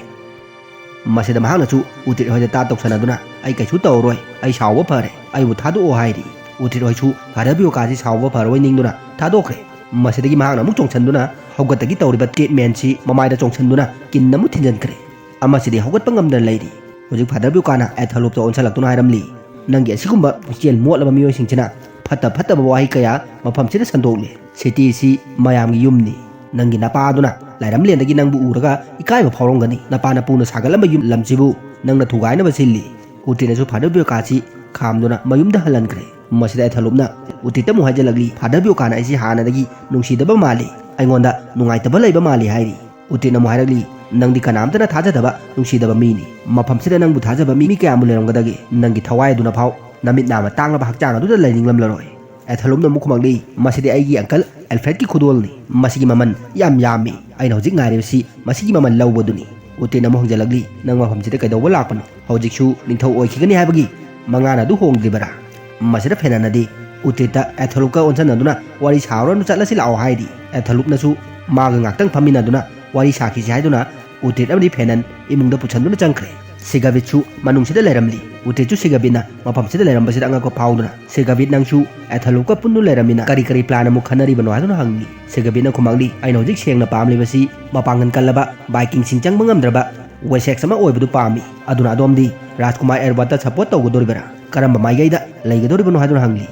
ꯃꯁꯤꯗ ꯃꯍꯥꯛꯅꯁꯨ ꯎꯇ꯭ꯔꯤꯠ ꯍꯣꯏꯗ ꯇꯥꯠ ꯇꯧꯁꯟꯅꯗꯨꯅ, "ꯑꯩ ꯀꯩꯁꯨ ꯇꯧꯔꯔꯣꯏ, ꯑꯩ ꯁꯥꯎꯕ ꯐꯔꯦ, ꯑꯩꯕꯨ ꯊꯥꯗꯣꯛꯑꯣ" ꯍꯥꯏꯔꯤ꯫ ꯎꯇ꯭ꯔꯤꯠ ꯍꯣꯏꯁꯨ ꯐꯥꯗꯔ ꯕꯤꯌꯣꯀꯥꯁꯤ ꯁꯥꯎꯕ ꯐꯔꯣꯏ ꯅꯤꯡꯗꯨꯅ ꯊꯥꯗꯣꯛꯈ꯭ꯔꯦ꯫ ꯃꯁꯤꯗꯒꯤ ꯃꯍꯥꯛꯅ ꯑꯃꯨꯛ ꯆꯣꯡꯁꯟꯗꯨꯅ ꯍꯧꯒꯠꯇꯒꯤ ꯇꯧꯔꯤꯕ ꯇ꯭ꯔꯤꯠꯃꯦꯟꯁꯤ ꯃꯃꯥꯏꯗ ꯆꯣꯡꯁꯟꯗꯨꯅ ꯀꯤꯟ ꯑꯃꯨꯛ ꯊꯤꯟꯖꯤꯟꯈ꯭ꯔꯦ꯫ ꯑꯃꯁꯤꯗꯤ ꯍꯧꯒꯠꯄ ꯉꯝꯗꯅ ꯂꯩꯔꯤ꯫ ꯍꯧꯖꯤꯛ ꯐꯥꯗꯔ ꯕꯤꯌꯣꯀꯥꯅ ꯑꯦꯊꯂꯨꯞꯇ ꯑꯣꯟꯁꯜꯂꯛꯇꯨꯅ ꯍꯥꯏꯔꯝꯂꯤ, "ꯅꯪꯒꯤ ꯑꯁꯤꯒꯨꯝꯕ ꯄꯨꯛꯆꯦꯜ ꯃꯣꯠꯂꯕ ꯃꯤꯑꯣꯏꯁꯤꯡꯁꯤꯅ ꯐꯠꯇ ꯐꯠꯇꯕ ꯋꯥꯍꯩ ꯀꯌꯥ ꯃꯐꯝꯁꯤꯗ ꯁꯟꯗꯣꯛꯂꯤ꯫ ꯁꯤꯇꯤ ꯑꯁꯤ ꯃꯌꯥꯝꯒꯤ ꯌꯨꯝꯅꯤ꯫ ꯅꯪꯒꯤ ꯅꯄꯥꯗꯨꯅ ꯂꯥꯏꯔꯝꯂꯦꯟꯗꯒꯤ ꯅꯪꯕꯨ ꯎꯔꯒ ꯏꯀꯥꯏꯕ ꯐꯥꯎꯔꯝꯒꯅꯤ꯫ ꯅꯄꯥ ꯅꯄꯨꯅ ꯁꯥꯒꯠꯂꯝꯕ ꯌꯨꯝ ꯂꯝꯁꯤꯕꯨ ꯅꯪꯅ ꯊꯨꯒꯥꯏꯅꯕ ꯁꯤꯜꯂꯤ"꯫ ꯎꯇ꯭ꯔꯤꯠꯅꯁꯨ ꯐꯥꯗꯔ ꯕꯤꯌꯣꯀꯥꯁꯤ ꯈꯥꯝꯗꯨꯅ ꯃꯌꯨꯝꯗ ꯍꯜꯍꯟꯈ꯭ꯔꯦ꯫ ꯃꯁꯤꯗ ꯑꯦꯊꯂꯨꯞꯅ ꯎꯇ꯭ꯔꯤꯠꯇ ꯑꯃꯨꯛ ꯍꯥꯏꯖꯤꯜꯂꯛꯂꯤ, "ꯐꯥꯗꯔ ꯕꯤꯌꯣꯀꯥꯅ ꯑꯩꯁꯤ ꯍꯥꯟꯅꯗꯒꯤ ꯅꯨꯡꯁꯤꯗꯕ ꯃꯥꯜꯂꯤ, ꯑꯩꯉꯣꯟꯗ ꯅꯨꯡꯉꯥꯏꯇꯕ ꯂꯩꯕ ꯃꯥꯜꯂꯤ" ꯍꯥꯏꯔꯤ꯫ ꯎꯇ꯭ꯔꯤꯠꯅ ꯑꯃꯨꯛ ꯍꯥꯏꯔꯛꯂꯤ, "ꯅꯪꯗꯤ ꯀꯅꯥꯝꯇꯅ ꯊꯥꯖꯗꯕ ꯅꯨꯡꯁꯤꯗꯕ ꯃꯤꯅꯤ꯫ ꯃꯐꯝꯁꯤꯗ ꯅꯪꯕꯨ ꯊꯥꯖꯕ ꯃꯤ, ꯃꯤ ꯀꯌꯥꯃꯨꯛ ꯂꯩꯔꯝꯒꯗꯒꯦ? ꯅꯪꯒꯤ ꯊꯋꯥꯏ ꯑꯗꯨꯅ ꯐꯥꯎ ꯅꯃꯤꯠ ꯅꯥꯝꯃ ꯇꯥꯡꯂꯕ ꯍꯛꯆꯥꯡ ꯑꯗꯨꯗ ꯂꯩꯅꯤꯡꯂꯝꯂꯔꯣꯏ"꯫ ꯑꯦꯊꯂꯨꯞꯅ ꯑꯃꯨꯛ ꯈꯨꯝꯃꯛꯂꯤ, "ꯃꯁꯤꯗꯤ ꯑꯩꯒꯤ ꯑꯪꯀꯜ ꯑꯦꯜꯐ꯭ꯔꯦꯗꯀꯤ ꯈꯨꯗꯣꯜꯅꯤ꯫ ꯃꯁꯤꯒꯤ ꯃꯃꯜ ꯌꯥꯝ ꯌꯥꯝꯃꯤ꯫ ꯑꯩꯅ ꯍꯧꯖꯤꯛ ꯉꯥꯏꯔꯤꯕꯁꯤ ꯃꯁꯤꯒꯤ ꯃꯃꯜ ꯂꯧꯕꯗꯨꯅꯤ"꯫ ꯎꯇ꯭ꯔꯤꯠꯅ ꯑꯃꯨꯛ ꯍꯪꯖꯜꯂꯛꯂꯤ, "ꯅꯪ ꯃꯐꯝꯁꯤꯗ ꯀꯩꯗꯧꯕ ꯂꯥꯛꯄꯅꯣ? ꯍꯧꯖꯤꯛꯁꯨ ꯅꯤꯡꯊꯧ ꯑꯣꯏꯈꯤꯒꯅꯤ ꯍꯥꯏꯕꯒꯤ ꯃꯉꯥꯟ ꯑꯗꯨ ꯍꯣꯡꯗ꯭ꯔꯤꯕꯔꯥ?" ꯃꯁꯤꯗ ꯐꯦꯅꯟꯅꯗꯤ ꯎꯇ꯭ꯔꯤꯠꯇ ꯑꯦꯊꯂꯨꯞꯀ ꯑꯣꯟꯁꯤꯟꯅꯗꯨꯅ, "ꯋꯥꯔꯤ ꯁꯥꯎꯔꯅꯨ, ꯆꯠꯂꯁꯤ ꯂꯥꯛꯑꯣ" ꯍꯥꯏꯔꯤ꯫ ꯑꯦꯊꯂꯨꯞꯅꯁꯨ ꯃꯥꯒ ꯉꯥꯛꯇꯪ ꯐꯝꯃꯤꯟꯅꯗꯨꯅ ꯋꯥꯔꯤ ꯁꯥꯈꯤꯁꯤ ꯍꯥꯏꯗꯨꯅ ꯎꯇ꯭ꯔꯤꯠ ꯑꯃꯗꯤ ꯐꯦꯅꯟ ꯏꯃꯨꯡꯗ ꯄꯨꯁꯟꯗꯨꯅ ꯆꯪꯈ꯭ꯔꯦ꯫ ꯁꯤꯒꯕꯤꯠꯁꯨ ꯃꯅꯨꯡꯁꯤꯗ ꯂꯩꯔꯝꯂꯤ꯫ ꯎꯇ꯭ꯔꯤꯠꯁꯨ ꯁꯤꯒꯕꯤꯠꯅ ꯃꯐꯝꯁꯤꯗ ꯂꯩꯔꯝꯕꯁꯤꯗ ꯑꯉꯛꯄ ꯐꯥꯎꯗꯨꯅ, "ꯁꯤꯒꯕꯤꯠ, ꯅꯪꯁꯨ ꯑꯦꯊꯂꯨꯞꯀ ꯄꯨꯟꯗꯨꯅ ꯂꯩꯔꯝꯃꯤꯅ ꯀꯔꯤ ꯀꯔꯤ ꯄ꯭ꯂꯥꯟ ꯑꯃꯨꯛ ꯈꯟꯅꯔꯤꯕꯅꯣ?" ꯍꯥꯏꯗꯨꯅ ꯍꯪꯂꯤ꯫ ꯁꯤꯒꯕꯤꯠꯅ ꯈꯨꯝꯃꯛꯂꯤ, "ꯑꯩꯅ ꯍꯧꯖꯤꯛ ꯁꯦꯡꯅ ꯄꯥꯝꯂꯤꯕꯁꯤ ꯃꯄꯥꯡꯒꯜ ꯀꯜꯂꯕ, ꯚꯥꯏꯀꯤꯡꯁꯤꯡ ꯆꯪꯕ ꯉꯝꯗ꯭ꯔꯕ ꯋꯦꯁꯦꯛꯁ ꯑꯃ ꯑꯣꯏꯕꯗꯨ ꯄꯥꯝꯃꯤ꯫ ꯑꯗꯨꯅ ꯑꯗꯣꯝꯗꯤ ꯔꯥꯖꯀꯨꯃꯥꯔ ꯑꯦꯗꯋꯥꯔꯗꯇ ꯁꯄꯣꯔꯠ ꯇꯧꯒꯗꯣꯔꯤꯕꯔꯥ? ꯀꯔꯝꯕ ꯃꯥꯏꯀꯩꯗ ꯂꯩꯒꯗꯣꯔꯤꯕꯅꯣ?" ꯍꯥꯏꯗꯨꯅ ꯍꯪꯂꯤ꯫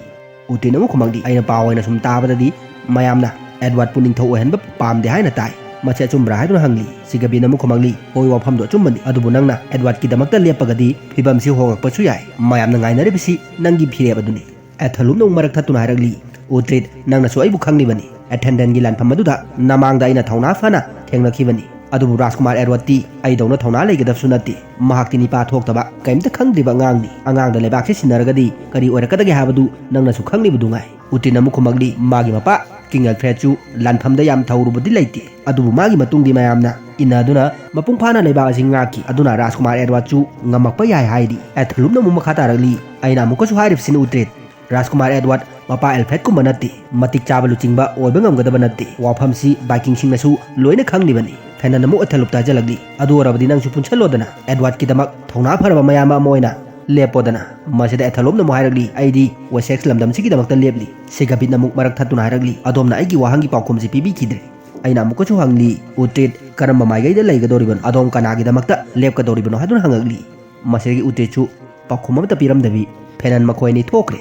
ꯎꯇ꯭ꯔꯤꯠꯅ ꯑꯃꯨꯛ ꯈꯨꯝꯃꯛꯂꯤ, "ꯑꯩꯅ ꯄꯥꯎ ꯑꯣꯏꯅ ꯁꯨꯝ ꯇꯥꯕꯗꯗꯤ ꯃꯌꯥꯝꯅ ꯑꯦꯗꯋꯥꯔꯗꯄꯨ ꯅꯤꯡꯊꯧ ꯑꯣꯏꯍꯟꯕ ꯄꯥꯝꯗꯦ ꯍꯥꯏꯅ ꯇꯥꯏ꯫ ꯃꯁꯤ ꯑꯆꯨꯝꯕ꯭ꯔꯥ?" ꯍꯥꯏꯗꯨꯅ ꯍꯪꯂꯤ꯫ ꯁꯤꯒꯕꯤꯠꯅ ꯑꯃꯨꯛ ꯈꯨꯝꯃꯛꯂꯤ, "ꯍꯣꯏ, ꯋꯥꯐꯝꯗꯣ ꯑꯆꯨꯝꯕꯅꯤ, ꯑꯗꯨꯕꯨ ꯅꯪꯅ ꯑꯦꯗꯋꯥꯔꯗꯀꯤꯗꯃꯛꯇ ꯂꯦꯞꯄꯒꯗꯤ ꯐꯤꯕꯝꯁꯤ ꯍꯣꯡꯂꯛꯄꯁꯨ ꯌꯥꯏ꯫ ꯃꯌꯥꯝꯅ ꯉꯥꯏꯅꯔꯤꯕꯁꯤ ꯅꯪꯒꯤ ꯐꯤꯔꯦꯞ ꯑꯗꯨꯅꯤ"꯫ ꯑꯦꯊꯂꯨꯞꯅ ꯑꯃꯨꯛ ꯃꯔꯛ ꯊꯠꯇꯨꯅ ꯍꯥꯏꯔꯛꯂꯤ, "ꯎꯇ꯭ꯔꯤꯠ, ꯅꯪꯅꯁꯨ ꯑꯩꯕꯨ ꯈꯪꯂꯤꯕꯅꯤ꯫ ꯑꯦꯊꯦꯟꯗꯦꯟꯒꯤ ꯂꯥꯟꯐꯝ ꯑꯗꯨꯗ ꯅꯃꯥꯡꯗ ꯑꯩꯅ ꯊꯧꯅꯥ ꯐꯅ ꯊꯦꯡꯅꯈꯤꯕꯅꯤ꯫ ꯑꯗꯨꯕꯨ ꯔꯥꯖꯀꯨꯃꯥꯔ ꯑꯦꯗꯋꯥꯔꯗꯇꯤ ꯑꯩꯗꯧꯅ ꯊꯧꯅꯥ ꯂꯩꯒꯗꯕꯁꯨ ꯅꯠꯇꯦ꯫ ꯃꯍꯥꯛꯇꯤ ꯅꯤꯄꯥ ꯊꯣꯛꯇꯕ, ꯀꯔꯤꯝꯇ ꯈꯪꯗ꯭ꯔꯤꯕ ꯑꯉꯥꯡꯅꯤ꯫ ꯑꯉꯥꯡꯗ ꯂꯩꯕꯥꯛꯁꯤ ꯁꯤꯟꯅꯔꯒꯗꯤ ꯀꯔꯤ ꯑꯣꯏꯔꯛꯀꯗꯒꯦ ꯍꯥꯏꯕꯗꯨ ꯅꯪꯅꯁꯨ ꯈꯪꯂꯤꯕꯗꯨ ꯉꯥꯏ"꯫ ꯎꯇ꯭ꯔꯤꯠꯅ ꯑꯃꯨꯛ ꯈꯨꯝꯃꯛꯂꯤ, "ꯃꯥꯒꯤ ꯃꯄꯥ ꯀꯤꯡ ꯑꯦꯜꯐ꯭ꯔꯦꯗꯁꯨ ꯂꯥꯟꯐꯝꯗ ꯌꯥꯝ ꯊꯧꯔꯨꯕꯗꯤ ꯂꯩꯇꯦ꯫ ꯑꯗꯨꯕꯨ ꯃꯥꯒꯤ ꯃꯇꯨꯡꯗꯤ ꯃꯌꯥꯝꯅ ꯏꯟꯅꯗꯨꯅ ꯃꯄꯨꯡ ꯐꯥꯅ ꯂꯩꯕꯥꯛ ꯑꯁꯤ ꯉꯥꯛꯈꯤ꯫ ꯑꯗꯨꯅ ꯔꯥꯖꯀꯨꯃꯥꯔ ꯑꯦꯗꯋꯥꯔꯗꯁꯨ ꯉꯝꯃꯛꯄ ꯌꯥꯏ" ꯍꯥꯏꯔꯤ꯫ ꯑꯦꯊꯂꯨꯞꯅ ꯑꯃꯨꯛ ꯃꯈꯥ ꯇꯥꯔꯛꯂꯤ, "ꯑꯩꯅ ꯑꯃꯨꯛꯀꯁꯨ ꯍꯥꯏꯔꯤꯕꯁꯤꯅꯤ ꯎꯇ꯭ꯔꯤꯠ, ꯔꯥꯖꯀꯨꯃꯥꯔ ꯑꯦꯗꯋꯥꯔꯗ ꯃꯄꯥ ꯑꯦꯜꯐ꯭ꯔꯦꯗꯀꯨꯝꯕ ꯅꯠꯇꯦ꯫ ꯃꯇꯤꯛ ꯆꯥꯕ ꯂꯨꯆꯤꯡꯕ ꯑꯣꯏꯕ ꯉꯝꯒꯗꯕ ꯅꯠꯇꯦ꯫ ꯋꯥꯐꯝꯁꯤ ꯚꯥꯏꯀꯤꯡꯁꯤꯡꯅꯁꯨ ꯂꯣꯏꯅ ꯈꯪꯂꯤꯕꯅꯤ꯫ ꯐꯦꯅꯟ ꯑꯃꯨꯛ ꯑꯦꯊꯣꯂꯨꯞꯇ ꯍꯥꯏꯖꯜꯂꯛꯂꯤ꯫ "ꯑꯗꯨ ꯑꯣꯏꯔꯕꯗꯤ ꯅꯪꯁꯨ ꯄꯨꯟꯁꯜꯂꯣꯗꯅ, ꯑꯦꯗꯋꯥꯔꯗꯀꯤꯗꯃꯛ ꯊꯧꯅꯥ ꯐꯔꯕ ꯃꯌꯥꯝꯕ ꯑꯃ ꯑꯣꯏꯅ ꯂꯦꯞꯄꯣꯗꯅ"꯫ ꯃꯁꯤꯗ ꯑꯦꯊꯣꯂꯨꯞꯅ ꯑꯃꯨꯛ ꯍꯥꯏꯔꯛꯂꯤ, "ꯑꯩꯗꯤ ꯋꯦꯁꯦꯛꯁ ꯂꯝꯗꯝꯁꯤꯒꯤꯗꯃꯛꯇ ꯂꯦꯞꯂꯤ"꯫ ꯁꯤꯒꯕꯤꯠꯅ ꯑꯃꯨꯛ ꯃꯔꯛ ꯊꯠꯇꯨꯅ ꯍꯥꯏꯔꯛꯂꯤ, "ꯑꯗꯣꯝꯅ ꯑꯩꯒꯤ ꯋꯥꯍꯪꯒꯤ ꯄꯥꯎꯈꯨꯝꯁꯤ ꯄꯤꯕꯤꯈꯤꯗ꯭ꯔꯦ꯫ ꯑꯩꯅ ꯑꯃꯨꯛꯀꯁꯨ ꯍꯪꯂꯤ, 'ꯎꯇ꯭ꯔꯤꯠ, ꯀꯔꯝꯕ ꯃꯥꯏꯀꯩꯗ ꯂꯩꯒꯗꯧꯔꯤꯕꯅꯣ? ꯑꯗꯣꯝ ꯀꯅꯥꯒꯤꯗꯃꯛꯇ ꯂꯦꯞꯀꯗꯧꯔꯤꯕꯅꯣ?' ꯍꯥꯏꯗꯨꯅ ꯍꯪꯉꯛꯂꯤ꯫ ꯃꯁꯤꯗꯒꯤ ꯎꯇ꯭ꯔꯤꯠꯁꯨ ꯄꯥꯎꯈꯨꯝ ꯑꯃꯠꯇ ꯄꯤꯔꯝꯗꯕꯤ ꯐꯦꯅꯟ ꯃꯈꯣꯏ ꯑꯅꯤ ꯊꯣꯛꯈ꯭ꯔꯦ꯫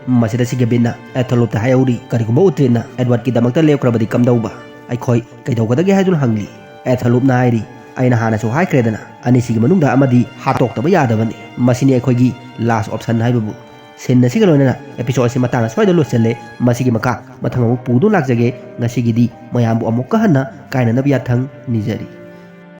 ꯃꯁꯤꯗ ꯁꯤꯒꯕꯤꯠꯅ ꯑꯦꯊꯣꯂꯨꯞꯇ ꯍꯥꯏꯍꯧꯔꯤ, "ꯀꯔꯤꯒꯨꯝꯕ ꯎꯇ꯭ꯔꯤꯠꯅ ꯑꯦꯗꯋꯥꯔꯗꯀꯤꯗꯃꯛꯇ ꯂꯦꯞꯈ꯭ꯔꯕꯗꯤ ꯀꯝꯗꯧꯕ? ꯑꯩꯈꯣꯏ ꯀꯩꯗꯧꯒꯗꯒꯦ?" ꯍꯥꯏꯗꯨꯅ ꯍꯪꯂꯤ꯫ ꯑꯦꯊꯣꯂꯨꯞꯅ ꯍꯥꯏꯔꯤ, "ꯑꯩꯅ ꯍꯥꯟꯅꯁꯨ ꯍꯥꯏꯈ꯭ꯔꯦꯗꯅ, ꯑꯅꯤꯁꯤꯒꯤ ꯃꯅꯨꯡꯗ ꯑꯃꯗꯤ ꯍꯥꯠꯇꯣꯛꯇꯕ ꯌꯥꯗꯕꯅꯤ꯫ ꯃꯁꯤꯅꯤ ꯑꯩꯈꯣꯏꯒꯤ ꯂꯥꯁ ꯑꯣꯞꯁꯟ ꯍꯥꯏꯕꯕꯨ"꯫ ꯁꯤꯟ ꯑꯁꯤꯒ ꯂꯣꯏꯅꯅ ꯑꯦꯄꯤꯁꯣꯗ ꯑꯁꯤ ꯃꯇꯥꯡ ꯑꯁ꯭ꯋꯥꯏꯗ ꯂꯣꯏꯁꯤꯜꯂꯦ꯫ ꯃꯁꯤꯒꯤ ꯃꯈꯥ ꯃꯊꯪ ꯑꯃꯨꯛ ꯄꯨꯗꯨꯅ ꯂꯥꯛꯆꯒꯦ꯫ ꯉꯁꯤꯒꯤꯗꯤ ꯃꯌꯥꯝꯕꯨ ꯑꯃꯨꯛꯀ ꯍꯟꯅ ꯀꯥꯏꯅꯅꯕ ꯌꯥꯊꯪ ꯅꯤꯖꯔꯤ꯫